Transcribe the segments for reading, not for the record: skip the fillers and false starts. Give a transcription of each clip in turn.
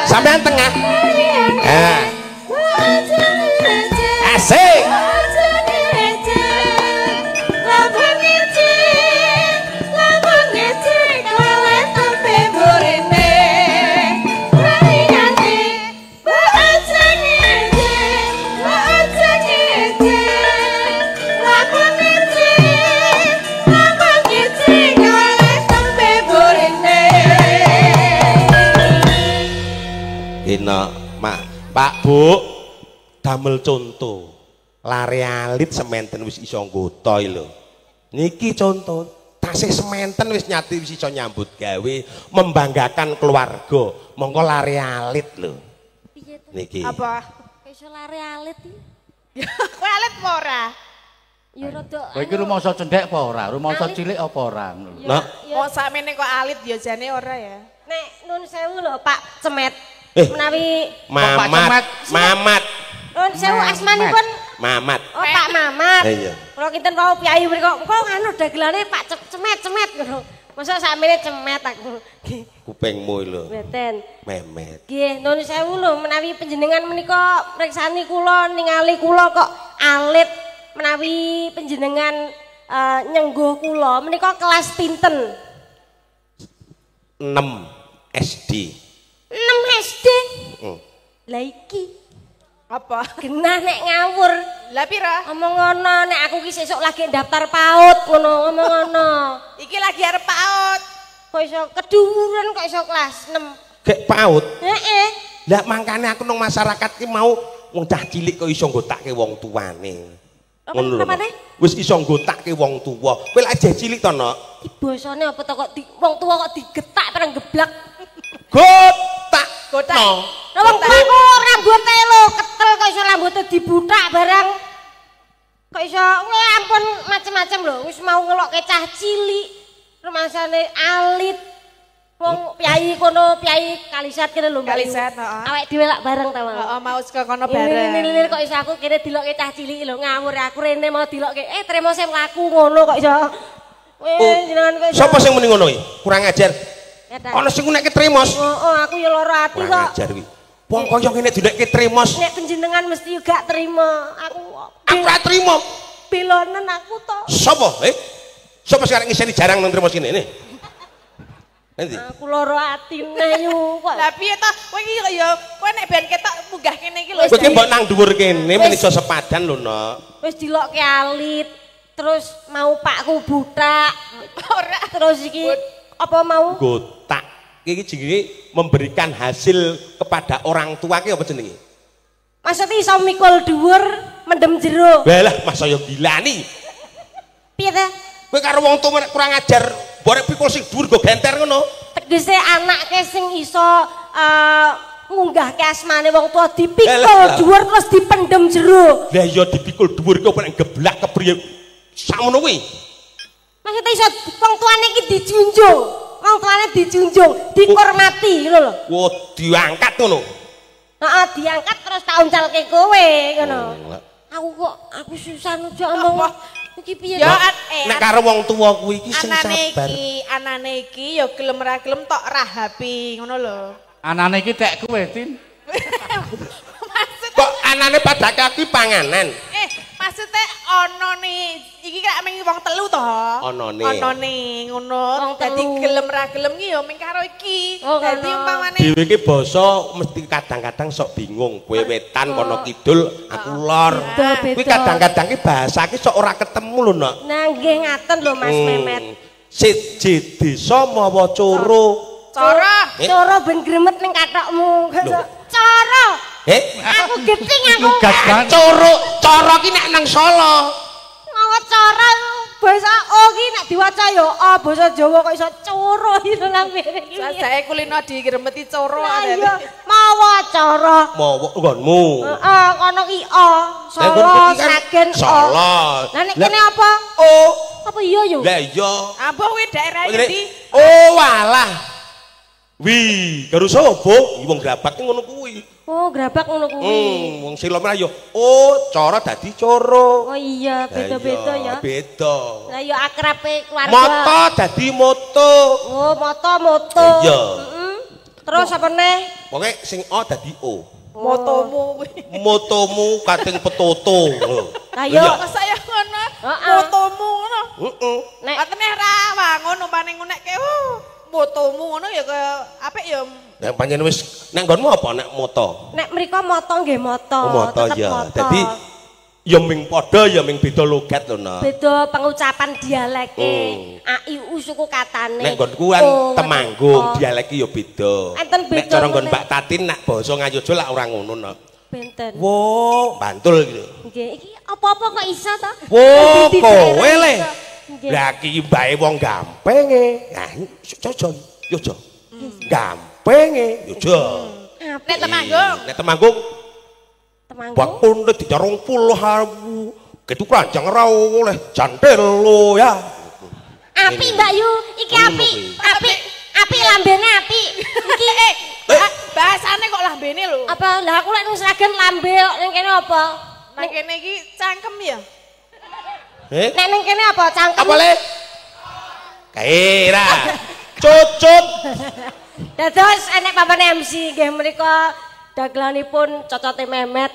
Sampean tengah. Ah. Asik. Dina, Mak, Pak Bu, damel contoh. Lare alit sementen wis iso nggoto lho. Niki contoh, tasih sementen wis nyati wis iso nyambut gawe, membanggakan keluarga. Monggo lare alit lho. Piye to? Niki. Apa? Iso lare alit iki. Kowe alit apa ora? Ya rada. Kowe iki rumangsa cendhek apa ora? Rumangsa cilik apa ora ngono lho. Nak, Wong sakmene kok alit ya jane ora ya. Nek nun sewu lho Pak Cemet. Menawi Mamat, Mamat. Nun sewu asmanipun Mamat. Oh Pak Mamat. Iya. Kula kinten wau piyayi mriku, kok anu dagelane Pak Cemet Cemet ngono. Mosok sakmene cemet aku. Kupingmu lho. Mboten. Memet. Nggih, nun sewu lho menawi panjenengan menika mriksani kula ningali kula kok alit menawi panjenengan nyengguh kula menika kelas pinten? 6 SD. 6 SD. Lah iki apa? Genah nek ngawur. Lah pira? Omong ngono nek aku ki sesuk lagi daftar PAUD ngono, omong ngono. Iki lagi arep PAUD. Kok iso keduwuren kok iso kelas 6. Gek PAUD? Heeh. Lah mangkane aku nang masyarakat ki mau wong cah cilik kok iso nggotake wong tuane. Ngono lho. Wis iso nggotake wong tuwa. Kowe lak jeh cilik to, Nok? Ki basane apa to kok wong tuwa kok digetak perang geblak. Gotak. Gotak. Lah wong tuwa rambute lho ketel kok iso rambute dibuthak barang. Kok iso ampun macem-macem lho, wis mau ngelokke cah cilik, rumasane alit. Wong piyayi kono, piyayi Kalisat kene lho. Kalisat, heeh. Awake dhewe lak bareng ta, Mang. Heeh, mau saka kono bareng. Ini kok iso aku kene dilokke cah cilik lho, ngawur aku rene mau dilokke. Tremo sing mlaku ngono kok iso. Jenengan kok iso. Sapa sing muni ngono iki? Kurang ajar. Ana sing ngunekke tremos. Heeh, aku ya lara ati kok. Kurang ajar kuwi. Wong kaya ngene dinekke tremos. Nek panjenengan mesti gak terima. Aku ora trimo. Belonen aku to. Sapa? Sapa sing arep ngiseni jarang nang tremos kene? Nanti. Aku lara atine yu kok. Lah piye to? Kowe iki ya kowe nek ben ketok munggah kene iki lho. Kowe iki mbok nang dhuwur kene men iso sepadan lho, Nok. Wis dilokke alit, terus mau pakku buthak. Ora. Terus iki apa mau? Gotak. Iki jenenge memberikan hasil kepada orang tua ki apa jenenge? Maksudnya iso mikul dhuwur mendem jero. Walah, masa yo gilani. Piye ta? Kowe karo wong tuwa nek kurang ajar, borek pikul sing dhuwur nggo genter ngono. Tegese anake sing iso ngunggahke asmane wong tuwa dipikul dhuwur terus dipendem jero. Lah iya dipikul dhuwur ki apa nek geblak kepriye sakmono kuwi. Maksudnya iso wong tuane iki dijunjung. Wong tuane dijunjung, dihormati ngono lho. Wah, diangkat ngono. Heeh, diangkat terus tak uncalke kowe ngono. Aku kok aku susah nujuk omong. Iki piye? Ya nek karo wong tuwa kuwi iki sing sabar. Anane iki ya gelem ra gelem tok rahapi ngono lho. Anane iki tek kowe, Tin. Kok anane padake aku panganan. Maksudnya ana nih, iki kira mung wong telu to. Anane. Anane ngono. Dadi gelem ra gelem ki ya mung karo iki. Dadi umpamane dhewe iki basa mesti kadang-kadang sok bingung. Kowe wetan kono kidul, aku lor. Kuwi kadang-kadang ki bahasa ki sok ora ketemu lho, Nok. Nah nggih ngaten lho Mas Memet. Siji desa mawa coro. Coro. Coro ben gremet ning kathokmu. Coro. Aku geting aku. Coro, coro ki nek nang Solo. Mawa coro basa O ki nek diwaca ya O, basa Jawa kok iso coro iki lambene iki. Sajake kulino digremeti coro. Iya, mawa coro. Mawa nggonmu. Heeh, kono ki O. Solo, Sragen O. Solo. Lah nek kene apa? O. Apa iya yo? Lah iya. Apa kuwi daerah endi? Oh walah. Wih, karo sapa? Wong Grabak ki ngono kuwi. Oh, Grabak ngono kuwi. Wong Silom ya. Oh, cara dadi coro. Oh iya, beda-beda ya. Beda. Lah ya akrabe keluarga. Moto dadi moto. Oh, moto moto. Iya. Terus apa neh? Pokoke sing O dadi O. Motomu kuwi. Motomu kating petoto. Lah yo masa ya ngono. Motomu ngono. Heeh. Nek atene ra wangun umpane ngunekke motomu ngono ya kaya apik ya. Nek pancen wis nek nggonmu apa nek moto? Nek mriko moto nggih moto. Oh, moto ya. Dadi ya ming padha ya ming beda logat lho no. Beda pengucapan dialeke. A I U suku katane. Nek nggonku kan Temanggung dialeke ya beda. Nek cara nggon Mbak Tatin nak basa Ngayogya lak ora ngono no. Benten. Wo, Bantul iki lho. Nggih, iki apa-apa kok iso to? Wo, kowe le. Lah iki mbae wong gampenge. Nah, cocok yo jo. Gampenge yo jo. Nek Temanggung. Nek Temanggung. Temanggung. Bakun dijarung 10.000. Ketu keranjang ra oleh jantel lo ya. Api Mbak Yu, iki api. Api, api lambene api. Iki bahasane kok lambene lho. Apa? Lah aku lek nang Sragen lambe kok ning kene apa? Nang kene iki cangkem ya. Eh? Nek ning kene apa cangkem? Apa le? Kae ra. Cucut. Dados enek papane MC nggih menika dagelanipun cocote Memet.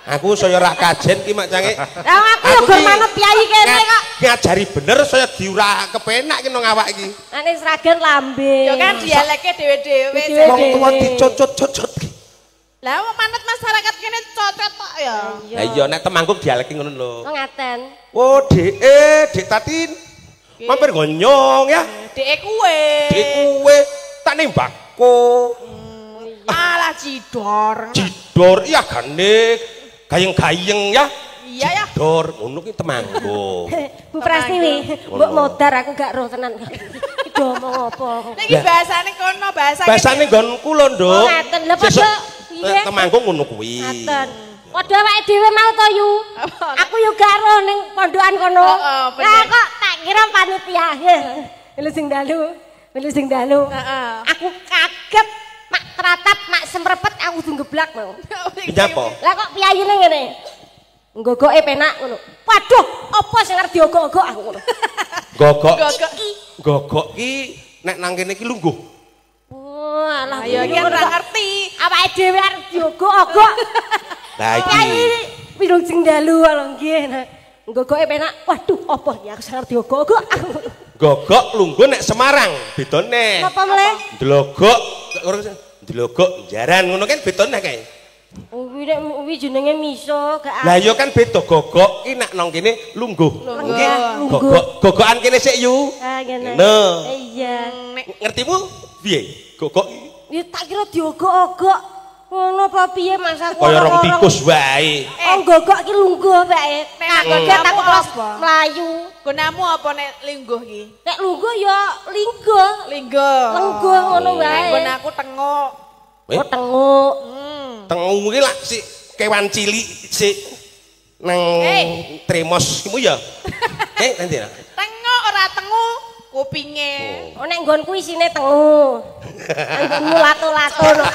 Aku saya ora kajen ki mak cange. Lah aku yo gur manut piyayi kene kok. Ngajari bener saya diurak kepenak ki nang awak iki. Nek ning Sragen lambe. Ya kan dialeke dhewe-dhewe. Wong tuwa dicucut-cucut. Lah wong manut masyarakat kene cocot tok ya. Lah iya nek Temanggung dialeke ngono lho. Oh ngaten. Oh dheke, Dik Tatin. Mampir gonyong ya. Dheke kuwe. Dheke kuwe tak nembako. Alah cidor. Cidor iya gane gayeng-gayeng ya. Iya ya. Cidor ngono ki Temanggung. Bu Prastiwi, mbok modar aku gak roh tenan. Iki do omong apa. Iki bahasane kono, bahasane. Bahasane nggonku lho, Nduk. Oh ngaten. Lah padha Temanggung ngono kuwi. Ngaten. Padha awake dhewe mau to Yu. Aku yo gak roh ning pondokan kono. Lah kok tak kira panitia. Lho sing dalu, lho sing dalu. Aku kaget mak teratap mak semrepet aku kudu geblak mau. Nyapa? Lah kok piyayine ngene. Nggogoke penak ngono. Waduh, apa sing arep diogok-ogok aku ngono. Gogok. Gogok ki nek nang kene iki lungguh. Oh, alah ya iki ora ngerti. Awake dhewe arep diogok-ogok. Lah iki wilung sing dalu lho nggih. Nggogoke penak. Waduh, apa iki aku sing arep diogok-ogok aku. Gogok lungguh nek Semarang bedone. Napa mleh? Ndlogok ndlogok jaran ngono kan bedone kae. Kuwi nek kuwi jenenge miso gak. Lah iya kan beda gogok ki nek nang kene lungguh. Nggih, gogok gogokan kene sik Yu. Ha ngene. Iya. Ngertimu piye? Gogok ya tak kira diogok-ogok. Ngono apa piye Mas aku? Kaya rong tikus wae. Oh gogok ki lungguh wae. Kaget aku terus mlayu. Gunamu apa nek lungguh ki? Nek lungguh ya lingguh. Lingguh. Lengguh ngono wae. Nggon aku tenguk. Oh tenguk. Tengu ki lak si kewan cilik si nang tremos iku ya. Nanti ya. Tenguk ora tengu kupinge. Oh nek nggonku isine tengu. Nggonmu lato-lato no.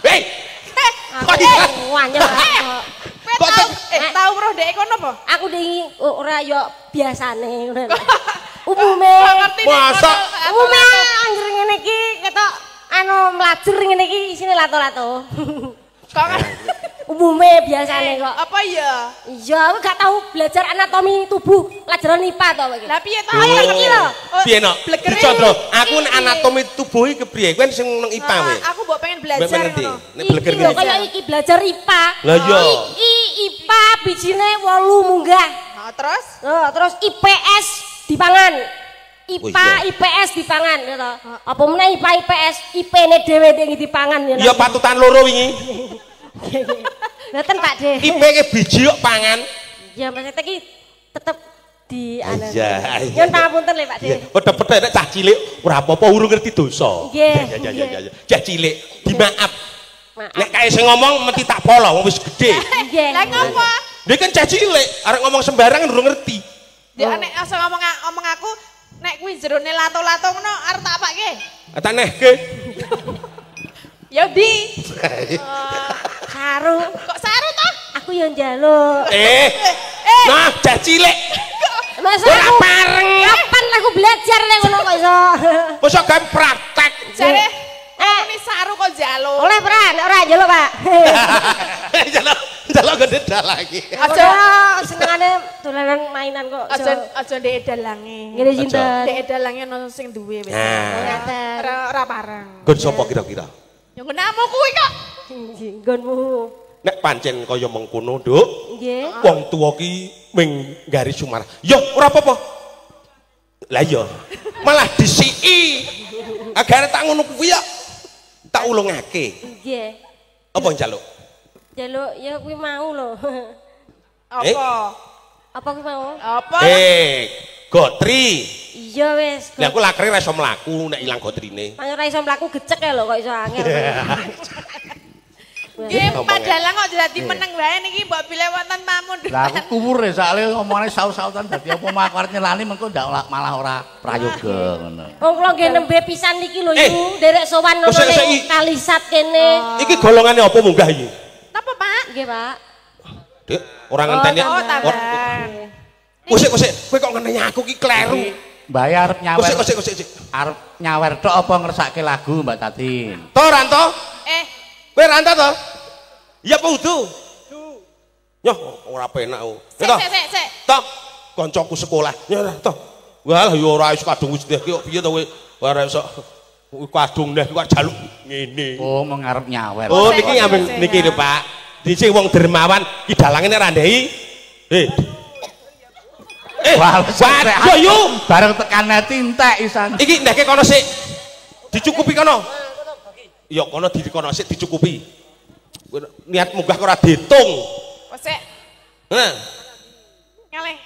Hei. Kok wanyel. Kok tau roh dhek kono apa? Aku ndek ora ya biasane ngono. Umume. Masa umume anggere ngene iki ketok anu mlajer ngene iki isine lato-lato. Kok umume biasane kok. Apa ya? Iya, aku gak tahu belajar anatomi tubuh, pelajaran IPA to kowe iki. Lah piye to? Iki lho. Piye no? Dicondro, aku nek anatomi tubuh iki kepriye? Kowe sing nang IPA kowe. Aku mbok pengen belajar ngono. Nek bleger ngene. Iki kaya iki belajar IPA. Lah iya. Iki IPA bijine 8 munggah. Ha terus? Oh, terus IPS dipangan. IPA, IPS dipangan ya toh. Apa meneh IPA, IPS, IP-ne dhewe ning dipangan ya. Iya patutan loro wingi. Mboten Pak De. IP-ke biji kok pangan. Iya maksudnya iki tetep di anu. Iya. Nyun pangapunten lho Pak De. Padha-padha nek cah cilik ora apa-apa urung ngerti dosa. Nggih. Ya. Cah cilik dimaaf. Nek kae sing ngomong mesti tak polo wong wis gedhe. Nggih. Lah ngopo? Dia kan cah cilik arek ngomong sembarangan urung ngerti. Ya nek asa ngomong aku nek kuwi jerone lato-lato ngono arep tak apake? Tak nehke. Ya ndi? Saru. Kok saru toh? Aku yo njaluk. Nah, cah cilik. Masa ora pareng. Kapan aku belajar nek ngono kok iso? Mosok gawe praktek. Jare Ditakoni saru kok njaluk. Oleh ora? Nek ora njaluk, Pak. Njaluk njaluk gede lagi. Aja senengane dolanan mainan kok. Aja ndek dalange. Ngene sinten? Ndek dalange ono sing duwe wis. Ora pareng. Nggon sapa kira-kira? Ya nggonmu kuwi kok. Nggonmu. Nek pancen kaya mengkono, Nduk. Nggih. Wong tuwa ki ming garis sumarah. Ya ora apa-apa. Lah iya. Malah disiki. Agare tak ngono kuwi ya. Tak ulungake. Nggih. Apa njaluk? Njaluk ya kuwi mau lho. Apa? Apa kuwi mau? Apa? Gotri. Iya wis. Lah aku lakre ora iso mlaku nek ilang gotrine. Pancen ora iso mlaku gecek ya lho kok iso angel. Nggih, padalang kok dadi meneng wae niki mbok bilih wonten pamundhutan. Lah aku kuwur soalé omongane saut-sautan dadi apa mau aku arep nyelani mengko ndak malah ora prayoga ngono. Wong kula nggih nembe pisan niki lho Yu, nderek sowan ngono ning Kalisat kene. Iki golongane apa munggah iki? Napa, Pak? Nggih, Pak. Dik, ora ngenteni. Kosek kosek, kowe kok ngene aku ki kleru. Mbak arep nyawer. Kosek kosek kosek. Arep nyawer tok apa ngersake lagu Mbak Tatin? To Ranto? Kowe Ranto to? Iya apa udu? Nyoh ora penak kok. Sik sik sik. Toh kancaku sekolah. Ya toh. Wah ya ora iso kadung wis ndeh ki kok piye to kowe? Ora iso kadung ndeh kok jaluk ngene. Oh, mung arep nyawer. Oh niki ngambil niki lho Pak. Dhisik wong dermawan ki dalange nek ra ndehi. Waduh yu bareng tekan neti entek isan. Iki ndeke kono sik. Dicukupi kono. Ya kono dikono sik dicukupi. Niat munggah kok ora diitung. Wes sik. Heeh. Ngalih.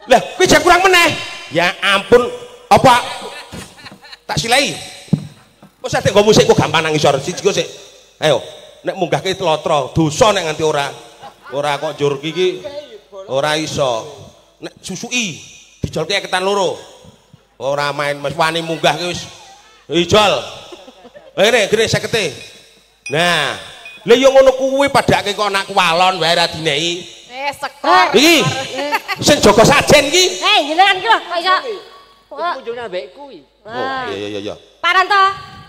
Lah, kuwi jek kurang meneh. Ya ampun, apa tak silai. Wis ate nggo musik kok gampang nang isor. Siji kok sik. Ayo, nek munggahke tlotro, dosa nek nganti ora. Ora kok njur iki ora iso. Nek susuki dijolke ketan loro. Ora main wis wani munggah ki wis. Ijol. Ngene, gene 50. Nah, lha yo ngono kuwi padake kok anak kuwalon wae ra dinehi. Sekor. Iki sing jaga sajen iki. Jenengan iki lho kok iso. Kunjungane ambek kuwi. Oh, iya iya iya. Pak Ranto,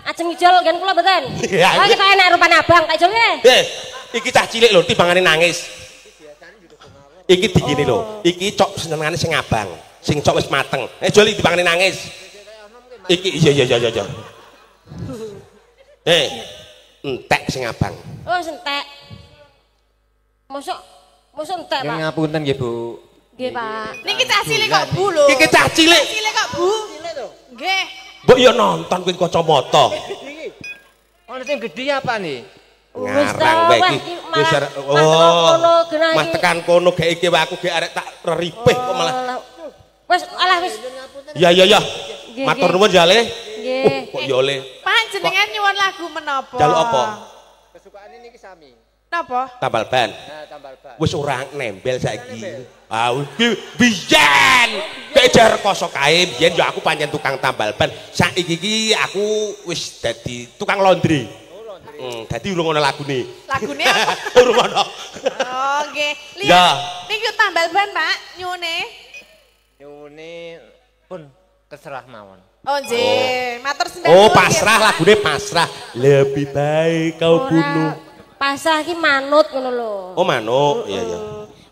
ajeng ijol nggen kula mboten? Oh, kita enak rupane abang, tak ijolke. Iki cah cilik lho timbangane nangis. Iki digini lho, iki cok senengane sing abang, sing cok wis mateng. Jol iki timbangane nangis. Iki iya iya iya iya. Entek sing abang. Oh, entek. Mosok mosok entek, Pak. Ngapunten nggih, Bu. Nggih, Pak. Niki cah cilik kok Bu lho. Iki cah cilik. Cilik kok Bu. Nggih. Mbok ya nonton kuwi kacamata. Niki. Ono sing gedhi apa nih? Ngarang wae iki. Wis oh. Mah tekan kono gek iki wae aku gek arek tak reripih kok malah. Wis alah wis. Ya ya ya. Matur nuwun ya Le. Nggih. Kok ya Le. Panjenengan nyuwun lagu menapa? Jaluk apa? Kesukaane niki sami. Napa? Tambal ban. Nah, tambal ban. Wis ora nembel saiki. Ah, biyen. Gek jar rekoso kae biyen ya aku pancen tukang tambal ban. Saiki iki aku wis dadi tukang laundry. Oh, laundry. Dadi urung ana lagune. Lagune apa? Urung ana. Oh, nggih. Lihat. Niki tambal ban, Pak, nyuwune. Nyuwune pun keserah mawon. Oh nggih, matur sembah. Oh, pasrah lagune pasrah. Lebih baik kau bunuh. Pasrah ki manut ngono lho. Oh, manut. Iya, iya.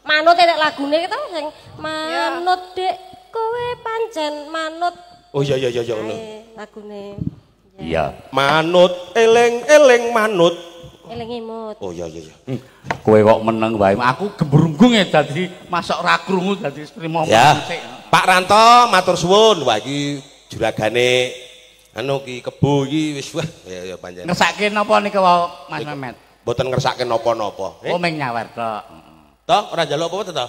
Manut enek lagune to sing manut Dik, kowe pancen manut. Oh iya iya iya ngono. Lagune. Iya. Manut eling-eling manut. Eling imut. Oh iya iya iya. Kowe kok meneng wae. Aku gembrunggung e dadi masok ra krungu dadi trimo musik. Pak Ranto matur suwun. Wah iki juragane anu ki kebo iki wis wah ya ya pancen. Ngersake napa niku wau Mas Memet? Mboten ngersake napa-napa. Oh ming nyawer tok. Toh ora njaluk apa-apa to?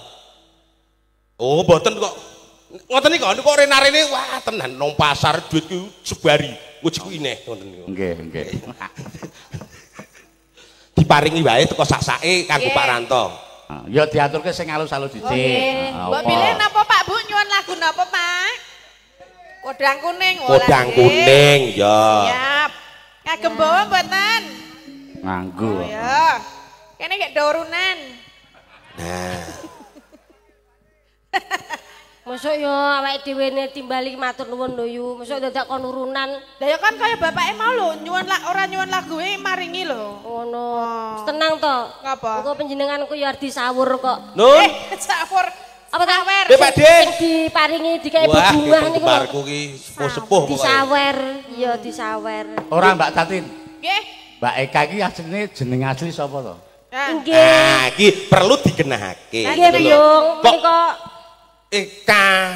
Oh mboten kok. Ngoten niku kok rene-rene wah tenan nang pasar duit ku sebari. Nguji ku ineh ngoten niku. Nggih nggih. Diparingi wae teko sak-sake kanggo Pak Ranto. Ya diaturke sing alus-alus dhisik. Mbok pilih napa Pak Bu nyuwun lagu napa Pak? Kodang kuning. Kodang kuning ya. Siap. Kagem bawa mboten? Nganggo. Oh ya. Kene gek dorunan. Nah. Mosok yo awake dhewe ne timbali matur nuwun lho yu. Mosok dadak kon urunan. Lah ya kan kaya bapake mau lho, nyuwun lak ora nyuwun laguwe maringi lho. Ngono. Tenang to. Ngapa? Engko panjenenganku ya arep disawur kok. Nun. Sawur. Apa ta? Sawer. Pak De. Sing diparingi dikeki bebungah niku. Wah, penggemarku ki sepuh-sepuh pokoke. Disawer, ya disawer. Ora Mbak Tatin. Nggih. Mbak Eka iki asline jeneng asli sapa to? Nggih. Nah, iki perlu digenahake. Nggih, Biyung. Menika Eka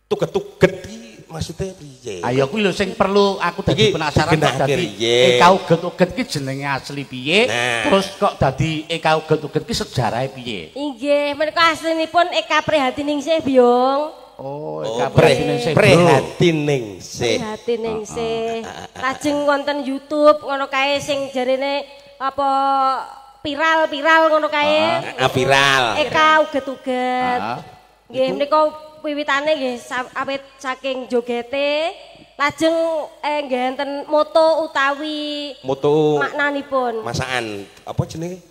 tuget-tuget iki maksudnya piye? Ayo kuwi lho sing perlu aku dadi penasaran kok dadi Eka uget-uget iki jenenge asli piye? Terus kok dadi Eka uget-uget iki sejarahe piye? Inggih, menika aslinipun Eka Prihatiningsih, Biyung. Oh, Eka Prihatiningsih. Prihatiningsih. Prihatiningsih. Lajeng wonten YouTube ngono kae sing jarene apa viral-viral ngono kae. Viral. Eka uget-uget. Nggih, menika wiwitane nggih awit saking jogete lajeng nggih enten moto utawi moto maknanipun. Masakan apa jenenge?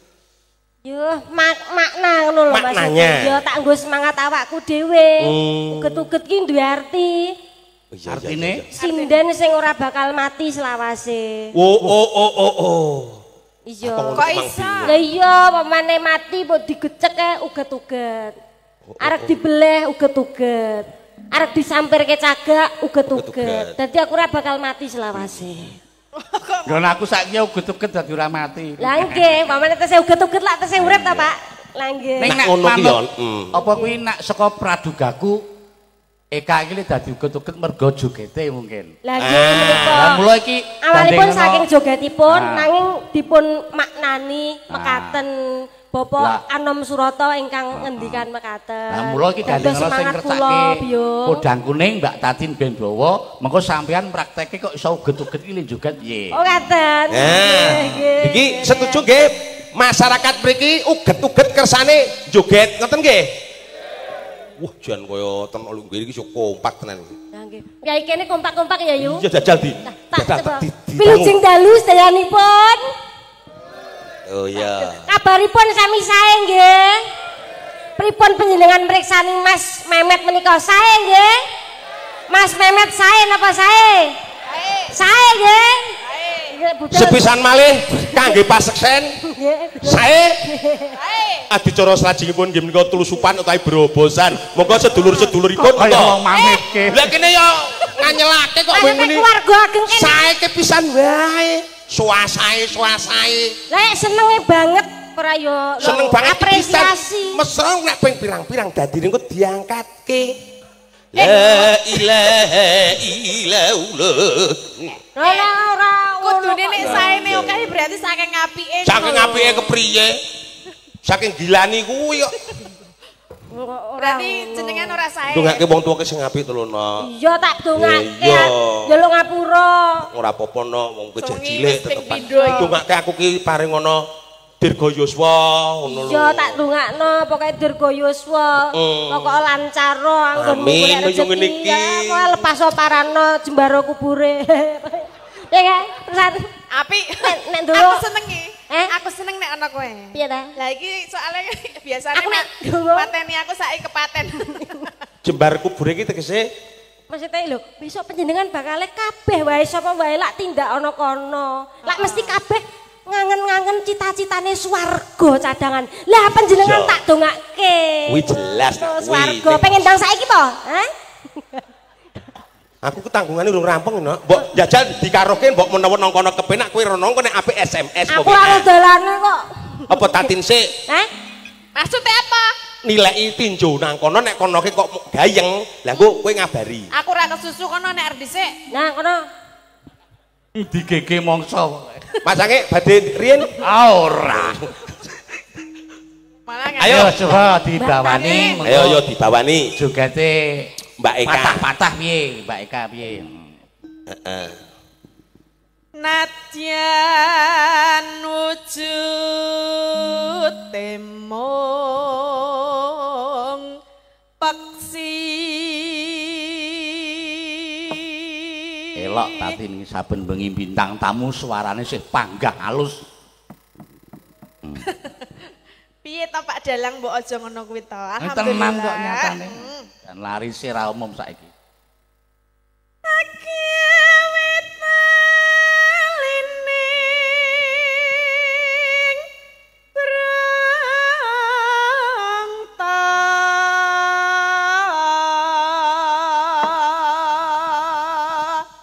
Yo makna ngono lho Mas. Yo tak nggo semangat awakku dhewe. Uget-uget ki duwe arti. Artine sinden sing ora bakal mati selawase. Oh oh oh oh oh. Iya. Kok iso? Lah iya, pamane mati mbok digecek uget-uget. Arek dibeleh uget-uget. Arek disampirke cagak uget-uget. Dadi aku ora bakal mati selawase. Nggon aku saiki uget-uget dadi ora mati. Lah nggih, pamane tesih uget-uget lak tesih urip ta, Pak? Lah nggih. Ning nek ngono ki yo, apa kuwi nak saka pradugaku Eka iki dadi uget-uget mergo jogete mungkin. Lah nggih menika. Lah mula iki awalipun saking jogetipun nanging dipun maknani mekaten Bapak Anom Surata ingkang ngendikan mekaten. Lah mula iki gandeng sing ngersake podang kuning Mbak Tatin ben bawa, mengko sampean praktekke kok iso uget-uget iki joget piye. Oh ngaten. Nah, iki setuju nggih masyarakat mriki uget-uget kersane joget ngoten nggih. Wah jan kaya ten lungguh iki iso kompak tenan iki. Lah nggih. Ya ikene kompak-kompak ya yu. Iya jajal di. Wilujeng dalu sedayanipun. Oh iya. Kabaripun sami sae nggih. Pripun panjenengan mriksani Mas Memet menika sae nggih? Mas Memet sae napa sae? Sae. Sae nggih. Sepisan malih kangge paseksen. Sae. Sae. Adicara salajengipun nggih menika tulusupan utawi brobosan. Monggo sedulur-seduluripun kaya wong mamitke. Lah kene ya nganyelake kok kowe muni. Keluarga ageng kene. Sae kepisan wae. Suasae suasae. Lek senenge banget ora yo. Seneng banget apresiasi. Mesra nek ping pirang-pirang dadine engko diangkatke. La ilaha illallah. Ora ora kudune nek saene akeh berarti saking apike. Saking apike kepriye? Saking gilani kuwi kok. Berarti jenengan ora sae. Dongake wong tuwake sing apik to lho, Nok. Iya tak dongake. Ya lho ngapura. Ora apa-apa, Nok, wong kejah cilik tetep. Dongake aku ki paring ana dirga yuswa ngono lho. Iya tak dongakno pokoke dirga yuswa. Pokoke lancar anggonmu golek rezeki. Pokoke lepas parano jembara kubure. Ya kan? Terus apik. Nek ndonga aku senenge. Aku seneng nek ana kowe. Piye ta? Lah iki soalnya biasane mateni aku saiki kepaten. Jembar kubure iki tegese maksudnya lho, besok panjenengan bakale kabeh wae sapa wae lak tindak ana kono. Lak mesti kabeh ngangen-ngangen cita-citane swarga cadangan. Lah panjenengan tak dongake. Kuwi jelas tak kuwi. Swarga pengen ndang saiki to? Hah? Aku ketanggungane urung rampung, Nok. Mbok jajal dikarohke mbok menawa nang kono kepenak kowe rono engko nek apik SMS kok. Aku ora dalane kok. Apa Tatin sik? Hah? Maksudnya apa? Nilai tinju nang kono nek kono ki kok gayeng. Lah engko kowe ngabari. Aku ora kesusu kono nek arep dhisik. Nah, kono. Digege mongso pokoke. Masange badhe riyen? Ah ora. Ayo coba dibawani. Ayo yo dibawani. Jogete Mbak Eka. Patah-patah piye, Mbak Eka piye? Heeh. Nadyan wujud temong peksi. Elok Tatin saben bengi bintang tamu suarane sih panggah halus. Piye to Pak Dalang mbok aja ngono kuwi to. Alhamdulillah. Tenan kok nyatane. Jan larise ra umum saiki.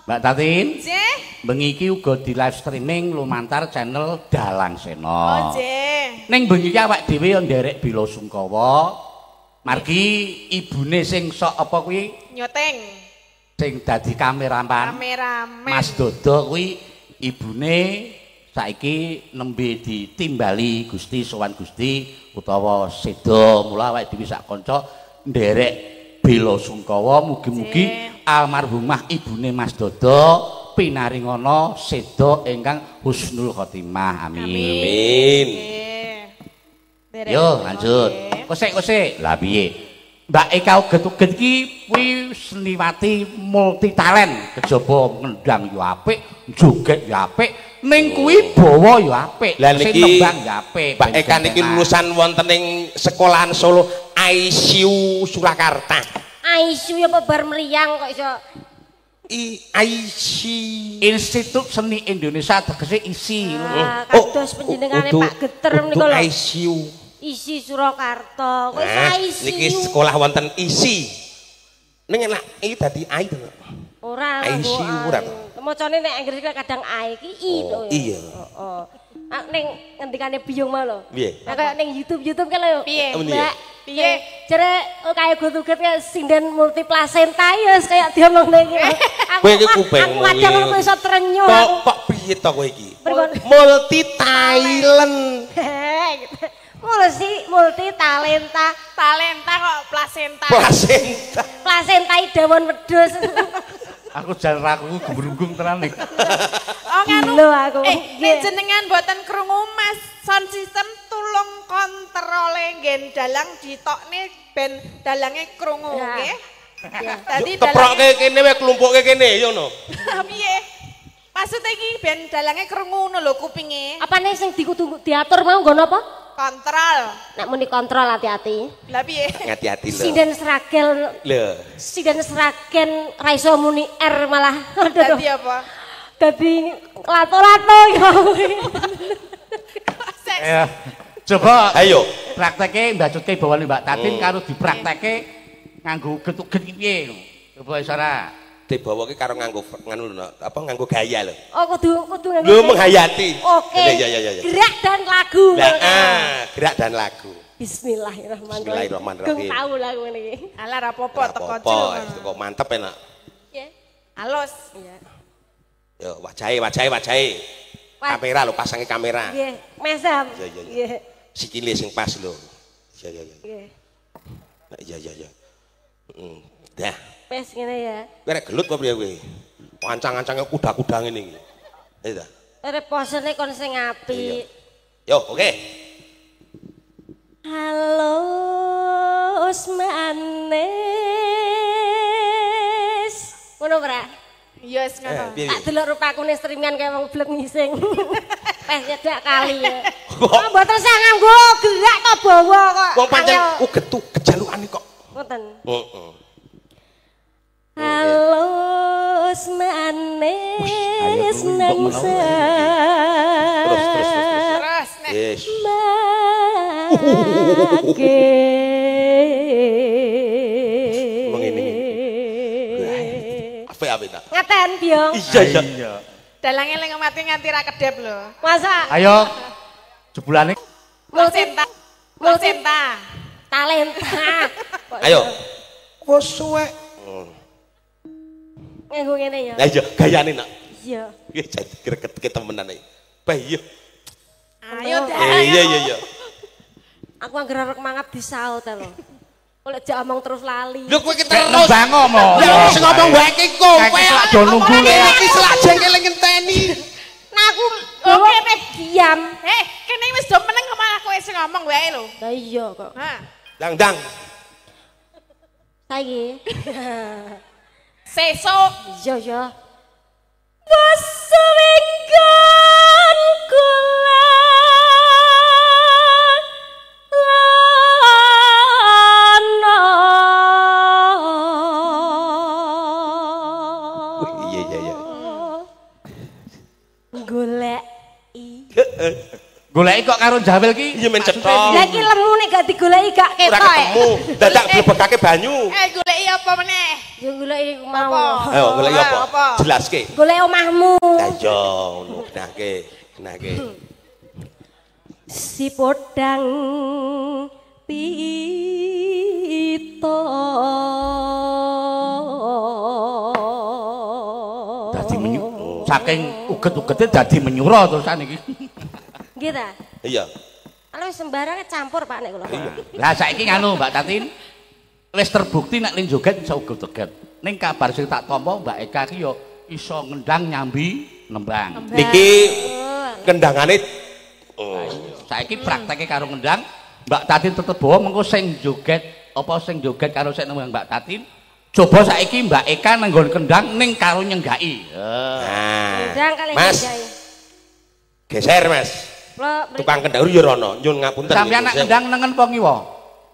Mbak Tatin, bengi iki uga di live streaming lumantar channel Dalang Sena. Oh, nggih. Ning bengi iki awak dhewe yo nderek bela sungkawa. Margi ibune sing sok apa kuwi? Nyoteng. Sing dadi kameraman. Kameramen. Mas Dodo kuwi ibune saiki nembe ditimbali Gusti sowan Gusti utawa seda. Mula awake dhewe sak kanca nderek bela sungkawa mugi-mugi almarhumah ibune Mas Dodo pinaringana seda ingkang husnul khotimah. Amin. Amin. Yo lanjut. Kosek-kosek. Lah piye? Mbak Eka Uget-uget iki kuwi seniwati multi talent, kejaba ngendang yo apik, joget yo apik, ning kuwi bawa yo apik, Lah niki nembang yo apik. Mbak Eka niki lulusan wonten ing sekolahan Solo ICU Surakarta. ICU apa bar meriang kok iso? IC Institut Seni Indonesia tegese ISI. Kados panjenengane Pak Geter menika lho. ICU. ISI Surakarta. Kok iso ICU? Niki sekolah wonten ISI. Ning enak iki dadi I to. Ora ICU ora to. Macane nek Inggris kadang I iki I to. Iya. Heeh. Ning ngendikane biyung mau lho. Piye? Nah kaya ning YouTube-YouTube kan lho. Piye? Mbak, piye? Jere kaya gutuget kaya sinden multiplasenta ya wis kaya diomongne iki. Kowe iki kupingmu. Aku kadang ngono iso trenyuh. Kok piye to kowe iki? Multi talent. Multi talenta. Talenta kok plasenta. Plasenta. Plasenta dawon wedhus. Aku jan raku gemrunggung tenan iki. Oh nganu. Aku. Nek jenengan mboten krungu Mas sound system tulung kontrole nggen dalang ditokne ben dalange krungu nggih. Dadi keproke kene wae klumpuke kene yo ngono. Piye? Maksude iki ben dalange krungu ngono lho kupinge. Apane sing dikudu diatur mau nggo napa? Kontrol. Nek muni kontrol hati-hati. Lah piye? Hati-hati lho. Sinden Sragen. Lho. Sinden Sragen ra iso muni R malah. Dadi apa? Dadi lato-lato ya. Ya. Coba ayo prakteke mbacutke bawane Mbak Tatin karo dipraktekke nganggo uget-uget iki piye. Coba iso ora? Dibawake karo nganggo nganu lho apa nganggo gaya lho. Oh kudu nganggo. Lho menghayati. Oke. Iya iya iya. Gerak dan lagu. Nah, gerak dan lagu. Bismillahirrahmanirrahim. Bismillahirrahmanirrahim. Gung tau lah ngene iki. Alah ra apa-apa teko cuk. Teko mantep enak. Nggih. Halus. Iya. Yo wajahe wajahe wajahe. Kamera lho pasangi kamera. Nggih, mesam. Iya iya iya. Sikile sing pas lho. Iya iya iya. Nggih. Iya iya iya. Heeh. Dah. Wes ngene ya. Kowe rek gelut apa piye kowe? Ancang-ancange kuda-kuda ngene iki. Iya ta? Rek posene kon sing apik. Yo, oke. Halus manis. Ngono ora? Iya wis ngono. Tak delok rupaku ning streamingan kaya wong blek ngising. Peh nyedak kali ya. Kok mboten sah nganggo gerak to bawa kok. Wong pancen uget-uget jalukane kok. Ngoten. Heeh. Halus manis nang terus terus terus yes. Mage. Mengene iki. Apik-apik ta. Ngaten, Byong. Iya iya. Dalange lek mati nganti ra kedep lho. Masa? Ayo jebulane multi talenta. Talenta. Ayo. Wes suwek. Nganggo ngene ya. Lah iya, gayane nak. Iya. Iki jan gregetke temenan iki. Bah iya. Ayo dah. Iya iya iya. Aku anggere arep mangap disaut ta lho. Oleh jak omong terus lali. Lho kowe iki terus ngomong. Lah sing ngomong wae iki kowe. Selak do nunggu iki selak jengkel ngenteni. Nah aku oke diam. Eh, kene wis do meneng kok malah kowe sing ngomong wae lho. Lah iya kok. Ha. Dang dang. Saiki. Sesuk. Iya ya. Wasuwinggon kula lana. Iya iya iya. Goleki. Goleki kok karo jawil ki? Iya men cetha. Lah iki lemu nek gak digoleki gak Ora ketok. ketemu. Dadak blebekake banyu. Goleki apa meneh? Ya goleki mau. Ayo goleki apa? Jelaske. Golek omahmu. Lah iya ngono benake. Benake. Si podang pito. Dadi menyu saking uget-ugete dadi menyura terusan iki. Nggih ta? Iya. Kalau sembarangan campur Pak nek kula. Lah saiki nganu Mbak Tatin wis terbukti nek ning joget iso uget-uget. Ning kabar sing tak tampa Mbak Eka ki yo iso ngendang nyambi nembang. Niki kendangane saiki prakteke karo ngendang Mbak Tatin tetep bawa mengko sing joget apa sing joget karo sing nembang Mbak Tatin. Coba saiki Mbak Eka nanggon kendang ning karo nyenggaki. Nah. Kendang kalih Mas. nyenggaki. Geser Mas. Tukang kendang yo rono nyun ngapunten. Sampeyan nak kendang nengen apa ngiwa?